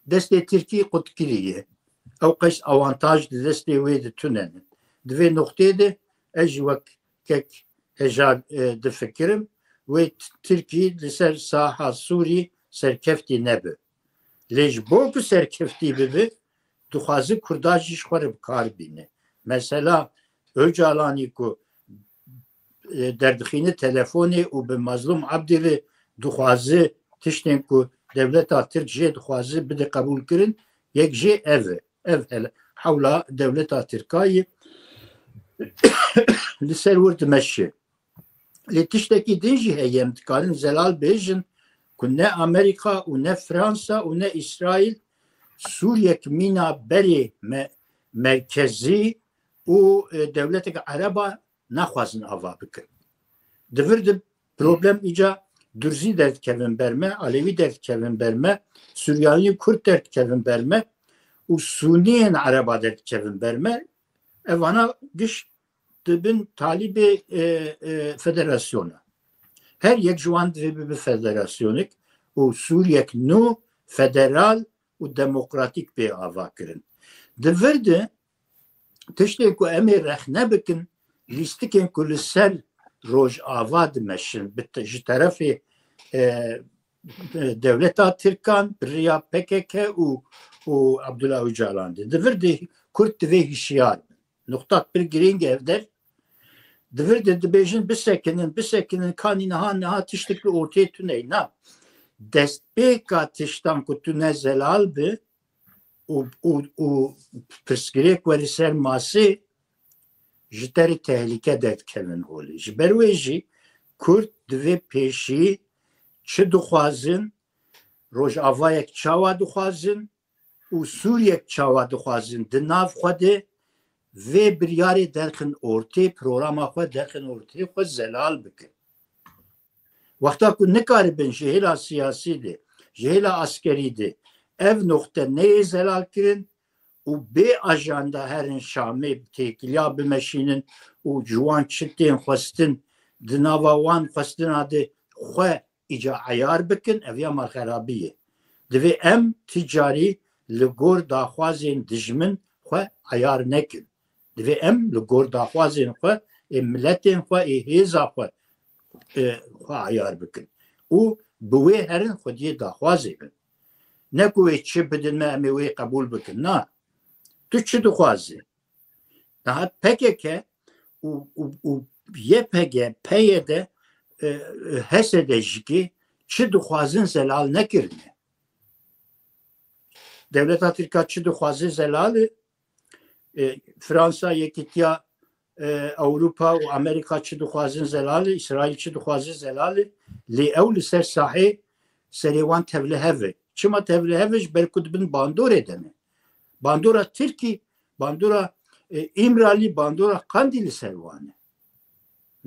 destê Tirkî qutkirî ye. Ew qeş awantaj di destê wê de tune ne. Di vê noqtê de ez jî wek kek hejar, e, difikirim, wê T-, Tirkî li ser saha Sûrî serkeftî nebe. Lê ji bo ku serkeftî bibe, dixwaze Kurda jî ji xwe re bi kar bîne. Mesela Ocalanî ku, e, derdixîne telefonê û bi Mazlûm Abdî re dixwaze tiştên ku dewleta Tirk jê dixwaze bide qebûlkirin, yek jê ev e. Ev hele hewla dewleta Tirka ye li ser wir dimeşe. Lê tiştekî din jî heye, em dikarin zelal bêjin ku ne Amerîka û ne Fransa û ne Îsraîl Sûriyek mîna berê me-, merkezî û, e, dewletek Ereba naxwazin ava bikin. Di vir de problem îca Durzî derdikevin ber me, Alewî derdikevin ber me, Suryanî û Kurd derdikevin ber me û Sûniyên Ereba derdikevin ber me. Evana giş dibin talîbê, e, e, federasyona. Her yek ji wan divê bibe federasyonek û Sûriyek nû federal û demokratîk bê avakirin. Di vir de tiştê ku em ê rexne bikin, lîstikên ku li ser Rojava dimeşin, bi te-, ji terefê, e, dewleta Tirkan, bi riya P K K û, û Abdullah Ocalan de. Di vir de Kurd divê hişyar bin. Nuqtat pir girîng ev der. Di vir de dibêjin bisekinin, bisekinin, kanî niha, niha tiştik li ortê tune ye. Na. Destpêka tiştan ku tune zelal bi û, û, û pirsgirêk were ser masê, ji te re tehlike derdikevin holê. Ji ber wê jî Kurd divê pêşî çi dixwazin, Rojavayek çawa dixwazin û Sûriyek çawa dixwazin di nav xwe de vê biryarê derxin ortê, programa xwe derxin ortê, xwe zelal bikin. Wexta ku nikaribin ji hêla siyasî de, ji hêla askerî de ev noqte neyê zelal kirin û bê ajanda herin Şamê têkiliya bimeşînin û ji wan çi tên xwestin, di nava wan xwestina de xwe îca eyar bikin, ev ya malxerabî ye. Divê em ti carî li gor daxwazên dijmin xwe eyar nekin. Divê em li gor daxwazên xwe, ê miletên xwe, ê hêza xwe, e, xwe eyar bikin. Û bi wê herin xwediyê daxwazê bin. Ne ku wê çi bidin me, em ê wê qebûl bikin. Na. Tu çi dixwazî? Niha P K K û, û, û Y P G, P Y D, e, H S D jikê çi dixwazin zelal nekirine. Dewleta Tirka çi dixwaze zelal e. E, Fransa, Yekîtiya, e, Ewropa û Amerîka çi dixwazin zelal e, Îsraîl çi dixwaze zelal e. Lê ew li ser sahê serê wan tevlihev e. Çima tevlihev e? Ji ber ku di bin bandorê de ne. Bandora Tirkî, bandora, e, Îmralî, bandora Qandî li ser wan e.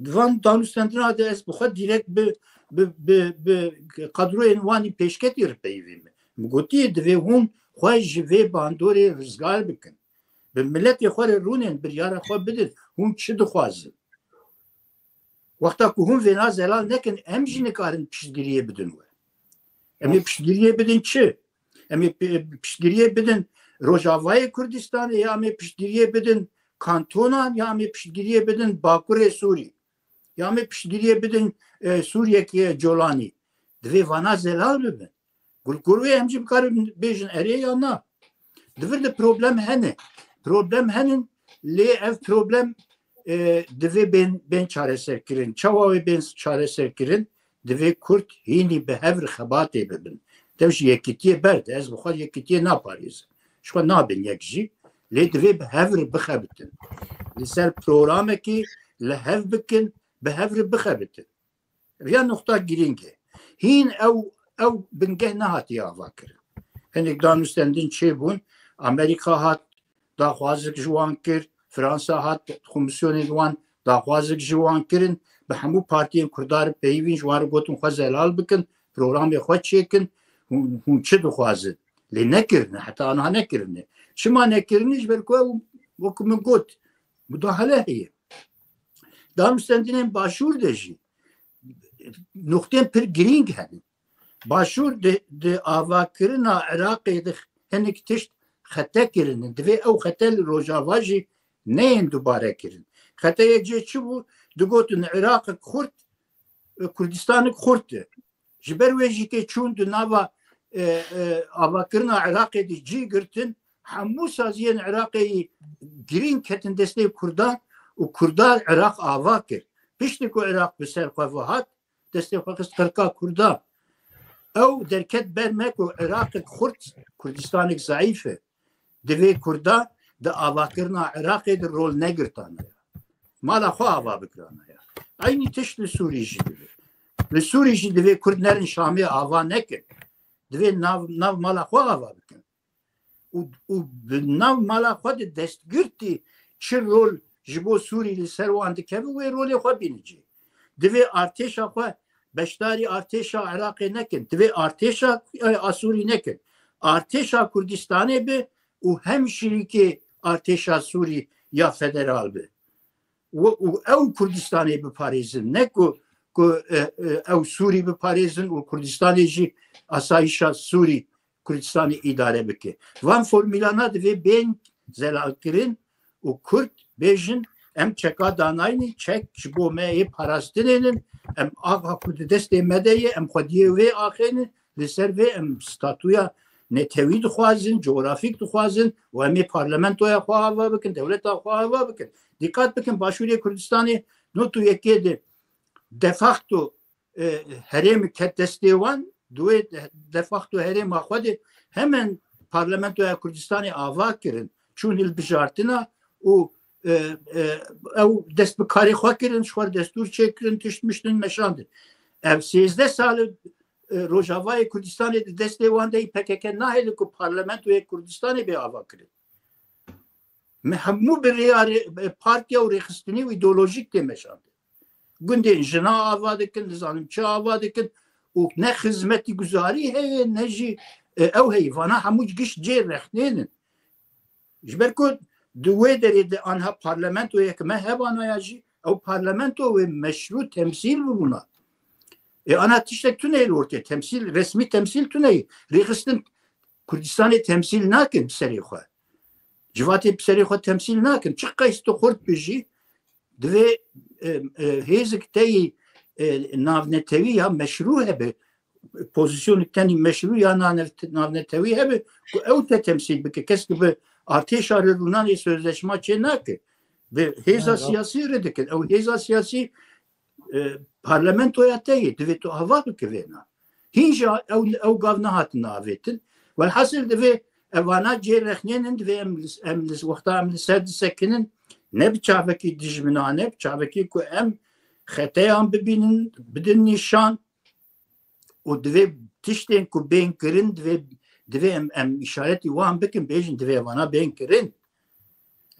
Di van danûstendina de ez bi xwe dîrekt bi, bi, bi, bi kadroyên wanî pêşketî re peyivî me. Min gotiye, divê hûn xwe ji vê bandorê rizgar bikin. Bi miletê xwe re rûnên, biryara xwe bidin. Hûn çi dixwazin? Wexta ku hûn vêna zelal nekin, em jî nikarin piştgiriyê bidin we. Em ê piştgiriyê bidin çi? Em ê pi-, piştgiriyê bidin, Rojavayê Kurdistanê, ya em ê piştgiriyê bidin kantonan, ya em ê piştgiriyê bidin Bakurê Sûrî, ya em ê piştgiriyê bidin e, Sûriyekê Colanî. Divê vana zelal bibin. Gulkuruyê em jî bikarin bêjin erê ya na. Di vir de problem hene. Problem henin, lê ev problem e, divê bên, bên çareserkirin. Çawa wê bên çareserkirin? Divê Kurd hînî bi hev re xebatê bibin. Dev ji yekîtiyê berde. Ez bi xwe yekîtiyê naparêzim. Ji xwe nabin yek jî. Lê divê bi hev re bixebitin. Li ser programekî li hev bikin, bi hev re bixebitin. Riya nuqta girîng e. Hîn ew, ew bingeh nehatiye avakirin. Hinek danûstendin çêbûn, Amerîka hat, daxwazek ji wan kir, Fransa hat, komisyonên wan daxwazek ji wan kirin, bi hemû partiyên Kurda re peyivîn, ji wan re gotin xwe zelal bikin, programê xwe çêkin, hûn, hûn çi dixwazin? Lê nekirine, heta aniha nekirine. Çima nekirine? Ji ber ku ew, wekî min got, mudahale heye. Danûstendinên Başûr de jî nuqtên pir girîng hene. Başûr di, di avakirina Iraqê de hinek tişt xete kirine. Divê ew xete li Rojava jî neyên dubare kirin. Xeteyê cê çi bû? Digotin Iraqek xurt, e, Kurdistanek xurt e. Ji ber wê jî tê çûn di nava, e, e, avakirina Iraqê de cî girtin, hemû saziyên Iraqê yî girîng ketin destê Kurdan û Kurda Iraq ava kir. Piştî ku Iraq bi ser xwe ve hat, destê xwe xist qirka Kurda. Ew derket ber me ku Iraqek xurt, Kurdistanek zeîf e. Divê Kurda di avakirina Iraqê de rol negirtana ya. Mala xwe ava bikirana ya. Eynî tişt li Sûrî jî divê. Li Sûrî jî divê Kurd nerin Şamê ava nekin. Divê nav, nav mala xwe ava bikin. Û, û bi nav mala xwe de destgirtî çi rol ji bo Sûrî li ser wan dikeve, wê rolê xwe bîne cî. Divê artêşa xwe beşdarî artêşa Iraqê nekin. Divê artêşa, e, a Sûrî nekin. Artêşa Kurdistanê be û hem şirîkê artêşa Sûrî ya federal be. Û, û ew Kurdistanê biparêzin. Ne ku, ku, e, e, ew Sûrî biparêzin û Kurdistanê jî asayişa Sûrî Kurdistanê îdare bike. Van formîlana divê bên zelalkirin û Kurd bêjin, em çeka danayne, çek ji bo me yê parastinê nin, em axa ku di destê me de ye, em xwediyê wê axê ne, li ser vê em statûya netewî dixwazin, cografîk dixwazin û em ê parlamentoya xwe ava bikin, dewleta xwe ava bikin. Dîqat bikin, Başûrê Kurdistanê not û yekê de de facto, e, herêm ket destê wan, di wê de facto herêma xwe de hemen Parlamentoya Kurdistanê ava kirin, çûn hilbijartina û, e, e, ew dest bi karê xwe kirin, ji xwe destûr çêkirin, tişt miştin meşandin. Ev sêzdeh sal e, Rojavayê Kurdistanê di destê wan de yî P K K nahêle ku Parlamentoyê Kurdistanê bê ava kirin. Me hemû bi rêya rê-, partiya û rêxistinî û îdeolojîk tê meşandin. Gundên jina ava dikin, nizanim çi ava dikin û ne xizmetî guzarî heye, ne jî, e, ew heye. Vana hemû giş cê rexnênin. Ji ber ku di wê derê de anha parlamentoyek me hebana ya jî, ew parlamento wê meşrû temsîl bibûna. Ê ana tiştek tune li ortê, temsîl, resmî temsîl tune ye. Rêxistin Kurdistanê temsîl nakin bi serê xwe. Civatê bi serê xwe temsîl nakin. Çi qeys tu xurt bijî, divê, e, e, hêzik te yî, e, navnetewî ya meşrû hebe, pozîsyonik tenî meşrû ya nanev-, navnetewî hebe ku ew te temsîl bike. Kes ki bi artêşa re rûnanê sözleşma çê nake. Bi hêza siyasî re dikin. Ew hêza siyasî, e, parlamentoya te ye. Divê tu ava bike vêna. Hîn jî ew, ew gav nehatin avêtin. Welhasil divê evana cê rexnênin, divê em, em li wexta em li ser disekinin, ne bi çavekî dijminane, bi çavekî ku em xeteyan bibînin, bidin nîşan û divê tiştên ku bên kirin, divê, divê em, em îşaretî wan bikin, bêjin divê evana bên kirin.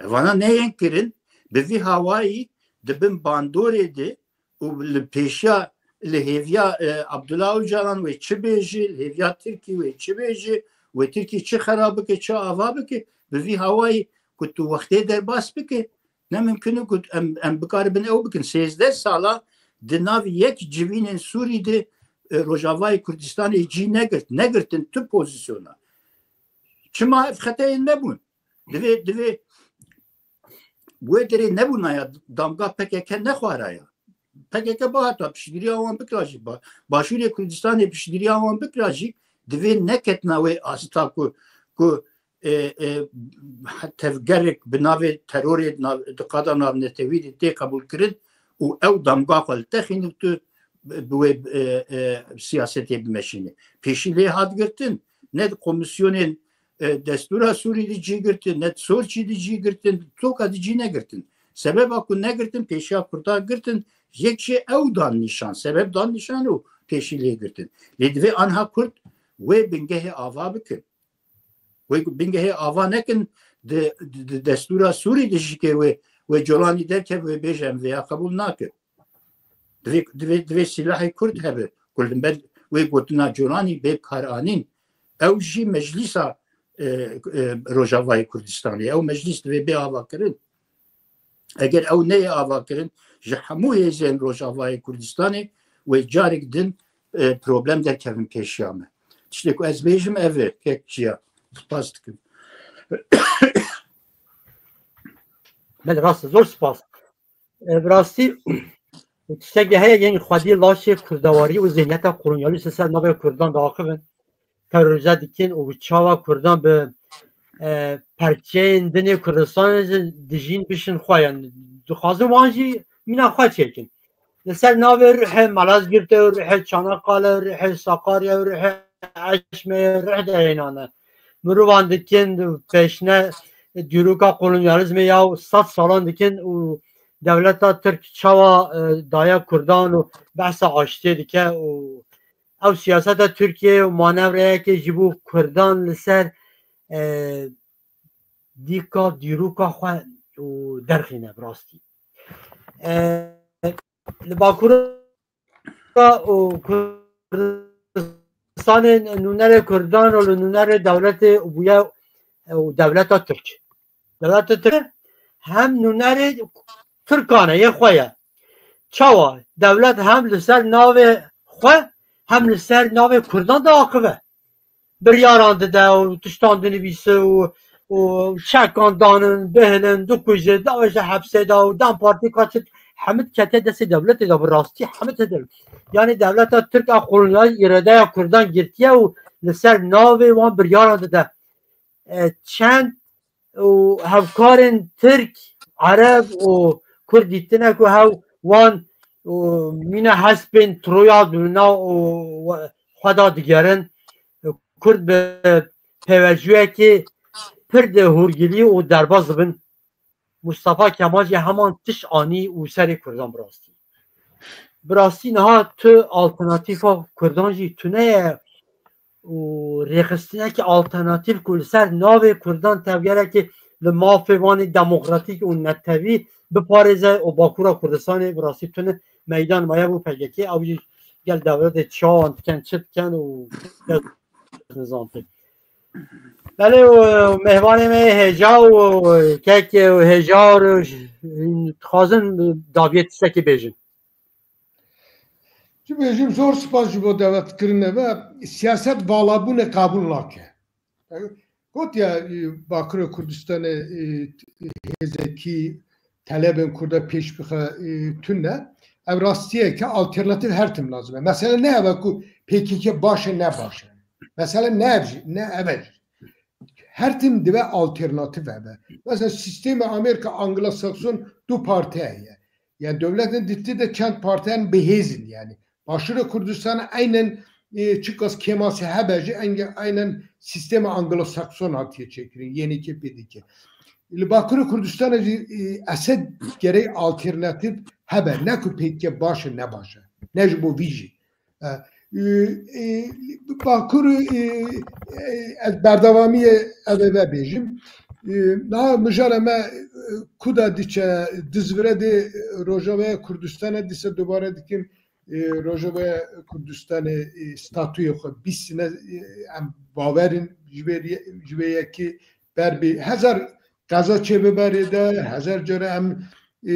Evana neyên kirin, bi vî hawayî di bin bandorê de û li pêşiya, li hêviya, e, Abdullah Ocalan wê çi bêjî, li hêviya Tirkî wê çi bêjî, wê Tirkî çi xera bike, çi ava bike, bi vî hawayî ku tu wextê derbas bike, ne mimkun e ku em, em bikaribin ew bikin. Sêzdeh sala di nav yek civînên Sûrî de, e, Rojavayê Kurdistanê cî negirt, negirtin tu pozîsyona. Çima ev xeteyên nebûn? Divê, divê wê derê nebûnaya, damga P K K nexwaraya. P K K bihata piştgiriya wan bikira jî, ba-, Başûrê Kurdistanê piştgiriya wan bikira jî, divê neketina wê asta ku, ku, e, e, tevgerek bi navê terorê nav-, di qada navnetewî de tê qebûlkirin û ew damga xwe li te xîn û tu bi wê, e, e, siyasetê bimeşîne. Pêşî lê hat girtin, ne di komîsyonên, e, destûra Sûrî de cî girtin, ne di Sorçî de cî girtin, toka de cî negirtin. Sebeba ku negirtin, pêşiya Kurda girtin, yek jê ew dan nîşan, sebeb dan nîşan û pêşî lê girtin. Lê divê anha Kurd wê bingehê ava bikin. Wê bingehê ava nekin, di, di, di destûra Sûrî de jî ke wê, wê Colanî derkeve, wê bêje, em vêya qebûl nakin. Divê, divê, divê sîlahê Kurd hebe. Ku li ber wê gotina Colanî bê karanîn. Ew jî meclîsa, e, e, Rojavayê Kurdistanê. Ew meclîs divê bê avakirin. Eger ew neyê avakirin, ji hemû hêzên Rojavayê Kurdistanê wê carek din, e, problem derkevin pêşiya me. Tiştê ku ez bêjim ev e, kek Jiya. Spas dikim. Belê, rast e, zor spas. E, bi rastî, tiştekî heye yên xwedî laşê kurdewarî û zihniyeta kolonyalîst li ser navê Kurdan diaxivin, terorize dikin û çawa Kurdan bi, e, perçeyên din ê Kurdistanê jî dijîn bişin xwe, yani dixwazin wan jî mîna xwe çêkin. Li ser navê ruhê Malazgirtê û ruhê Çanakkale û ruhê Sakarya û ruhê Eşmeyê ruh de hênane. Mirovan dikin pêşne dîroka kolonyalîzmê ya sed salan dikin û dewleta Tirk çawa, e, daye Kurdan û behsa aştiyê dike û ew siyaseta Tirkiyeyê û manevreyekê ji bo Kurdan li ser, e, dîka dîroka xwe û derxîne bi rastî. E, li Bakur û Kurdistanê nûnerê Kurdan û li nûnerê dewletê bûye û dewleta Tirk. Dewleta Tirk hem nûnerê Tirkan e, yê xwe ye. Çawa? Dewlet hem li ser navê xwe hem li ser navê Kurdan diaxive. Biryaran dide û tiştan dinivîse û, û çekan danin, bihilin, dikuje, daveje hepsê de û dem partî kaçit hemid kete destê dewletê de bi rastî hemid hede. Yani dewleta Tirk a kolonyal îradeya Kurdan girtiye û li ser navê wan biryaran dide. E, çend û hevkarên Tirk, Ereb û Kurd dîtine ku hew wan û mîna hespên Troya di nav û xwe de digerin. Kurd bi pêvejûyekê pir di hûrgilî û derbas dibin. Mustafa Kemal jî heman tiş anî û serê Kurdan bi rastî. Bi rastî niha tu alternatîfa Kurdan jî tune ye û rêxistinekî alternatîf ku li ser navê Kurdan tevgerekê li mafê wan ê demokratîk û netewî biparêze û Bakura Kurdistanê bi rastî tune meydan maye bû P K K, ew jî gel dewletê çawan diken, çi diken û nizam pê. Belê û mêvanê me hêja û kek û hêjar û dixwazin daviyê tiştekî bêjin. Ji bêjim zor spas ji bo dawetkirine ve. Siyaset valabûnê qebûl nake. Gotiye, e, Bakurê Kurdistanê, e, hêzekî telebên Kurda pêş bixe, e, tune. Ev rastiyeke alternatîf her tim lazim e. Mesele ne ev e ku P K K baş e, ne baş e. Mesele ne ev jî, ne ev e jî. Her tim dibe alternatîf hebe. Mesela sîstemê Amerîka Anglo-Sakson du parti heye. Yani dewletên dîtî de çend partiyên bihêz in yani. Başûrê Kurdistan aynen, e, çiqas kêmasî hebe jî enge aynen sîstemê Anglo-Sakson hatiye çêkirin, yenî ke pê dike. Li Bakurê Kurdistan jî, e, Esed gerek alternatîf hebe, ne ku P K K baş e, ne baş e. Ne ji bo vî jî. E, e, e, Bakur, e, e, ez berdewamiyê ev ê vebêjim. E, niha mijara me, e, kuda diçe dizvire dê, e, Rojavaya Kurdistana dîse dubare dikim, e, Rojavaya Kurdistanê, e, statuyê xwe bîst sine, e, em bawerin ji vê, ji vê yekê ber bi hezar qeza çê biberê de, hezar cara em, e,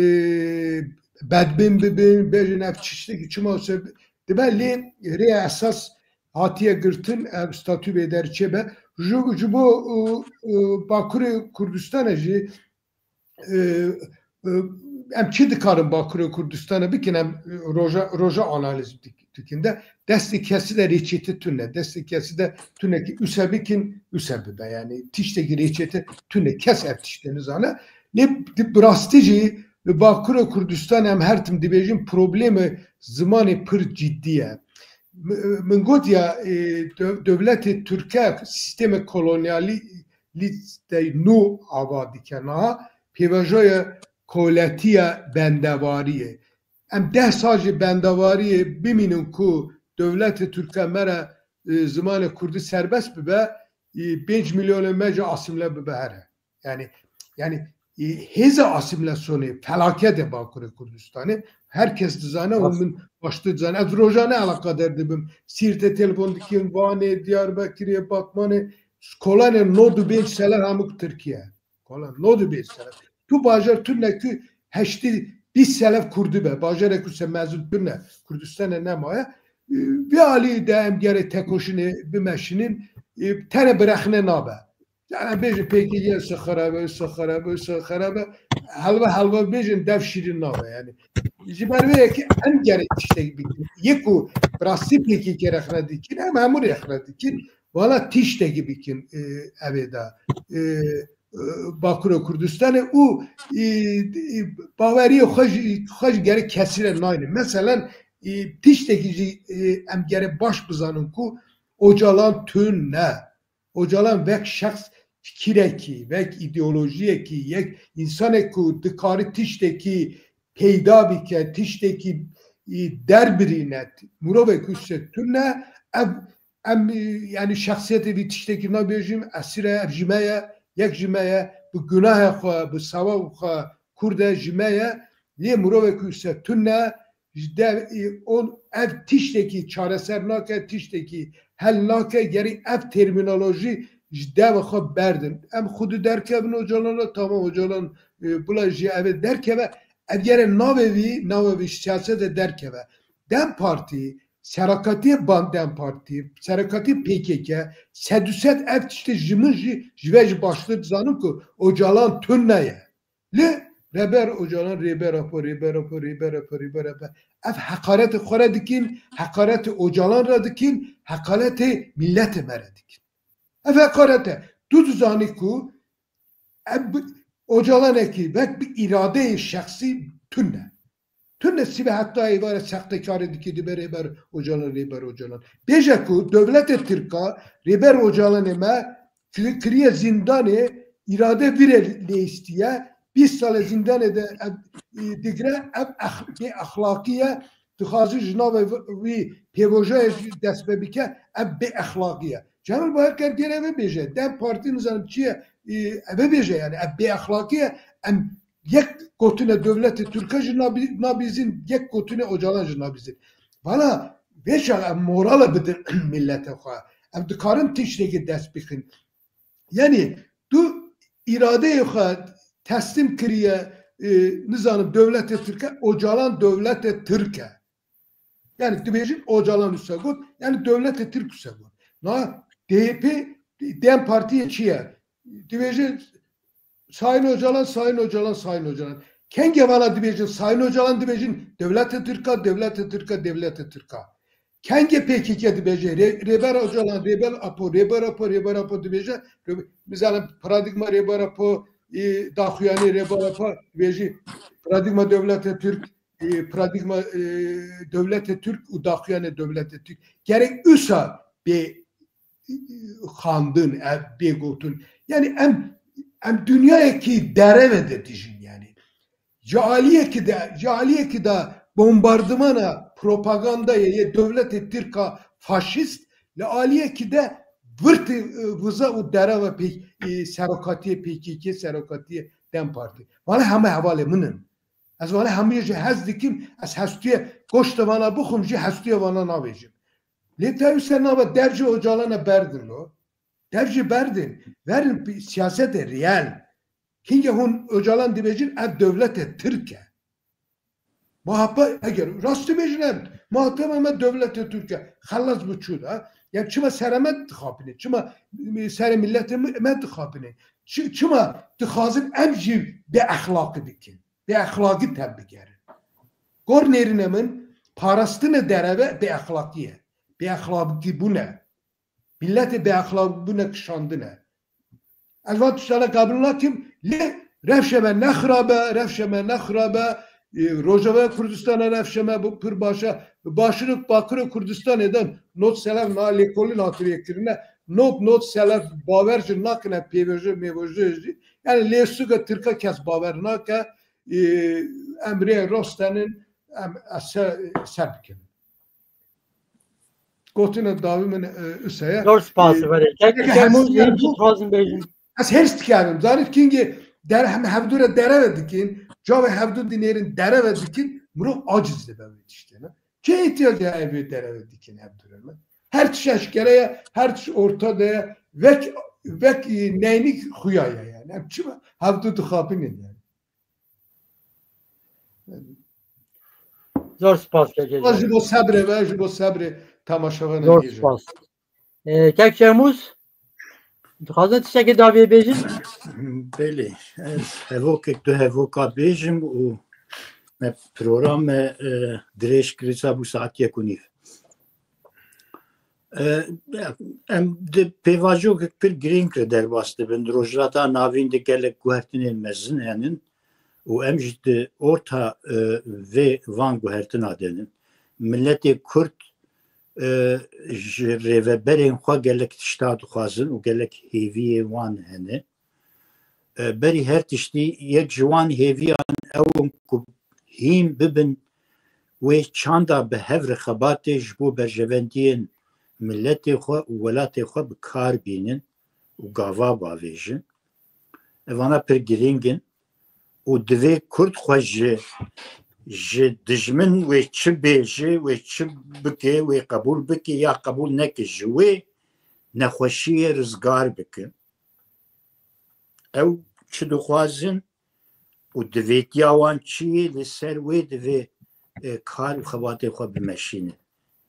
bedbin bibin, bêjin ev tiştekî çima wise dibe, lê rêya esas hatiye girtin, ev statû bê derçe be. Ji, ji bo, e, e, Bakurê Kurdistanê jî, e, e, em çi dikarin Bakurê Kurdistanê bikin, em, e, roja, roja analiz dik-, dikin de, destê kesî de rêçete tune, destê kesî de tune ki use bikin, use bibe. Yani tiştekî rêçete tune, kes ev tiştê nizane. Lê di, bi rastî jî li Bakurê Kurdistanê em her tim dibêjin, problemê zimanê pir cidî ye. Mi-, min got ya, e, dew-, dewletê Tirke sîstemê kolonyalî-, lîsteyê nû ava dike niha, pêvajoya koletiya bendewariyê. Em deh sal ji bendewariyê bimînin ku dewletê Tirke me re, e, zimanê Kurdî serbest bibe, e, pênc milyonê me jî asîmle bibe here. Yani, yani, e, hêza asîmlasyonê felaket e Bakurê Kurdistanê. Her kes dizane û Rast. min baştir dizane. Ez rojane eleqadar dibim. Sîrtê telefon dikim, Vanê, Diyarbekirê, Batmanê, kolanê nod û pênc sele hemû Tirkiye. Kolan nod û pênc sele. Tu bajar tune ku heştê bîst sele Kurdî be. Bajarê ku se mezin tune, Kurdistanê nemaye. E, vê alî de em gerê tekoşinê bimeşinin, e, tenê bi rexne nabe. Yani bêjin P K K wisa xerab e, wisa xerab e, wisa xerab e. Helve helve bêjin dev şîrin nabe yani. Ji ber vê yekê em gerek tiştekî bikin. Yê ku bi rastî P K K rexne dikin, em hemû rexne dikin. Wala tiştekî bikin, e, evê de. E, e, Bakurê Kurdistanê û, e, e, baweriyê xwe jî, xwe jî gerek kesî re nayne. Meselen, e, tiştekî jî, e, em gerek baş bizanin ku Ocalan tune. Ocalan wek şexs fikîrekî, wek îdeolojiyekî, yek însanek ku dikarî tiştekî peyda bike, tiştekî, e, derbirîne, mirovek wisa tune, ev, em, e, yani şexsiyetê vî tiştekî nabêjim, esîr e, ev ji me ye, yek ji me ye, bi gunahê xwe, bi sewab xwe Kurd e, ji me ye, lê mirovek wisa tune, ji dev, e, on, ev tiştekî çareser nake, tiştekî hel nake, gerî ev termînolojî ji dev xwe berdin. Em xwedî derkevin Ocalan re, tamam Ocalan, e, bila jî ev ê derkeve, ev gere navê vî, navê vî siyasete derkeve. DEM Partî, serakatiyê ban DEM Partî, serakatiyê P K K, sed û sed ev tiştê ji min jî, ji ve jî baştir dizanin ku Ocalan tune ye. Lê Rêber Ocalan, Rêber Apo, Rêber Apo, Rêber Apo, Rêber Apo. Ev heqaretê xwe re dikin, heqaretê Ocalan re dikin, heqaretê miletê me re dikin. Ev heqaret e. Tu dizanî ku ev bi-, Ocalanekî wek bi îradeyê şexsî tune. Tune sîbe heta êvara sextekarê dikî dibe Rêber Ocalan, Rêber Ocalan. Bêje ku dewletê Tirka Rêber Ocalanê me kir-, kiriye zîndanê, îrade vîrê lê istiye, bîst sale zîndanê de ev, e, digre, ev ex-, bê exlaqî ye, dixwaze ji navê vi-, wî pêvojayê jî dest pê bike, ev bê exlaqî ye. Cemal Bayar Kergêre ve bêje, DEM Partî nizanim çi ye, e, eve bêje yani, ev bê exlaqî ye, em yek gotine dewletê Tirka jî nabî-, nabîzin, yek gotine Ocalan jî nabîzin. Valla vê çax em morala bidin milletê xwe. Em dikarin tiştekî dest bixin. Yani tu îradeyê xwe teslîm kiriye, e, nizanim dewletê Tirke, Ocalan dewletê Tirke. Yani dibêjin Ocalan wisa got, yani dewletê Tirk wisa got. Na D H P, DEM Partiyê çi ye? Dibêjin Sayın Ocalan, Sayın Ocalan, Sayın Ocalan. Kengê vana dibêjin Sayın Ocalan, dibêjin dewletê Tirka, dewletê Tirka, dewletê Tirka. Kengê P K K dibêje Rê-, Rêber Ocalan, Rêber Apo, Rêber Apo, Rêber Apo dibêje. Rê-, mesela paradigma Rêber Apo, e, daxuyanî Rêber Apo dibêjî paradigma dewletê Tirk, e, paradigma, e, dewletê Tirk û daxuyanê dewletê Tirk. Gerek usa bê xandin, ev bê gotin. Yani em, em dinyayekî dereve de dijîn yani. Ji aliyekî de, ji aliyekî de bombardimana propagandayê yê dewletê Tirka faşîst, li aliyekî de virtî, e, viza û dereva pê-, e, serokatiyê P K K, serokatiyê DEM Partî. Vana heme hevalê min in. Ez vana hemûyê jî hez dikim, ez hestûyê goştê vana bixwim jî hestûyê vana navêjim. Lê te wisa nava dev ji Ocalana berdin lo. Dev jî berdin. Verin pi-, siyasetê reel. Kingê hûn Ocalan dibêjin ev dewletê Tirk e. M H P eger rast dibêjin ev Madem me dewletê Tirkiye xelas bi çû de, yani çima serê me dixapinê, çima serê milletê me dixapinê, çi-, çima dixwazin em jî bêexlaqî bikin, bêexlaqî tev bigerin. Gor nêrîne min, parastinê dereve bêexlaqî ye, bêexlaqî bûne. Milletê bêexlaq bûne kişandine. Ez van tiştana qabil nakim, lê rewşe me ne xirab e, rewşe me ne xirab e. E, Rojava Kurdistana rewşe me bu pir baş e. Başûr û Bakurê Kurdistanê de not selef na lêkolîn hatiriye kirine. Not, not selef bawer jî nakine pêvajo, mêvajo jî. Yani lêsuga Tirka kes bawer nake. E, em rê rostenin, em, ez se-, ser bikin. Gotina dawî min, e, use ye. Zor spas, e, verê. Kek Hemû hemû hemû dixwazin bêjin. Ez hêrs dikerim. Zanî kingê der-, hem hevdû re dereve dikin, cavê hevdû dinêrin dereve dikin, mirov aciz dibe wê tiştê, ne? Çi ihtiyac heye vê dereve dikin hevdû re, ne? Her tişt eşkere ye, her tişt orta de ye, vek, vek, e, neynik xuya ye yani. Em çima hevdû dixapinin yani. Zor spas kek Hêja. Ji bo sebrê ve, ji bo sebrê temaşevanê Zor hêja. Spas. E, kek Şemûz, dixwazin tiştekê dawiyê bêjin? Belê, ez hevokek du hevoka bêjim û me programe, e, dirêj kirîsa bû saet yek û nîv. E, em di pêvajokek pir girîng re derbas dibin. Di Rojhilata Navîn de gelek guhertinên mezin henin û em jî di orta, e, vê van guhertina de nin. Miletê Kurd, e, ji rêveberên xwe gelek tişta dixwazin û gelek hêviyê wan hene. E, berî her tiştî yek ji wan hêviyan ew in ku hîn bibin wê çanda bi hev re xebatê ji bo berjevendiyên miletê xwe û welatê xwe bi kar bînin û gava bavêjin. Evana pir girîng in û divê Kurd xwe ji, ji dijmin wê çi bêje, wê çi bike, wê qebûl bike ya qebûl neke, ji wê nexweşiyê rizgar bikin. Ew çi dixwazin û divêtiya wan çi ye, li ser wê divê, e, kar û xebatê xwe bimeşînin.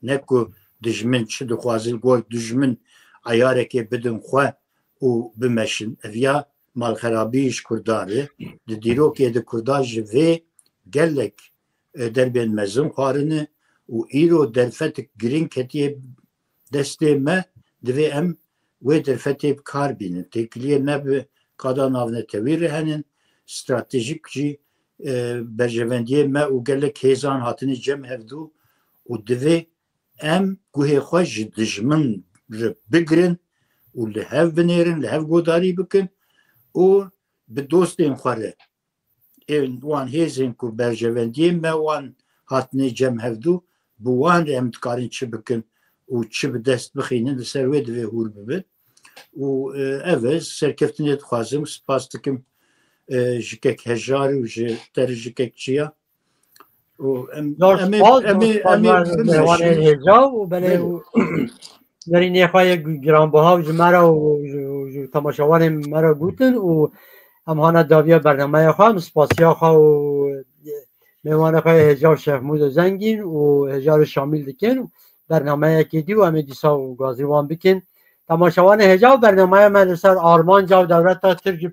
Ne ku dijmin çi dixwaze, li gor dijmin eyarekê bidin xwe û bimeşin. Ev ya malxerabî ji Kurdan re. Di dîrokê de Kurda ji vê gelek, e, derbên mezin xwarine û îro derfetek girîng ketiye destê me, divê em wê derfetê bi kar bînin. Têkiliyê me bi qada navnetewî re henin, stratejîk jî, e, berjevendiyê me û gelek hêzan hatine cem hevdû û divê em guhê xwe ji dijmin re bigirin û li hev binêrin, li hev godarî bikin û bi dostên xwe re, ê wan hêzên ku berjevendiyê me wan hatine cem hevdû, bi wan re em dikarin çi bikin û çi bi dest bixînin, li ser wê divê hûr bibin. Û, e, ev e, serkeftinê dixwazim, spas dikim, e, ji kek Hejar û ji te re ji kek Çiya. Û em, Zor em ê, spas, em zor ê, spas em ê me-, bimeşin. Mêvanê hêja û belê Belê. û Nerînê xwe yê giranbiha ji me re û ji, û ji temaşevanên me re gotin û em hane dawiya bernameya xwe, em spasiya xwe û mêvanê xwe yê hêja û Şehmûd û Zengîn û Hejar û Şamîl dikin û bernameyekê dî û em ê dîsa û gazî wan bikin. Temaşevanê hêja û bernameya me li ser armanca û dewleta Tirk ji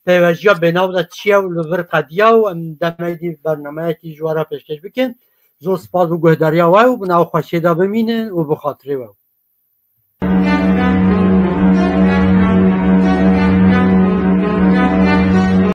pêvajoya bênav de çi ye û li vir qediya û em demekî bernameyekî ji we re pêşkêş bikin. Zor spas bo guhdariya we û bi nav xweşiyê de bimînin û bi xatirê we.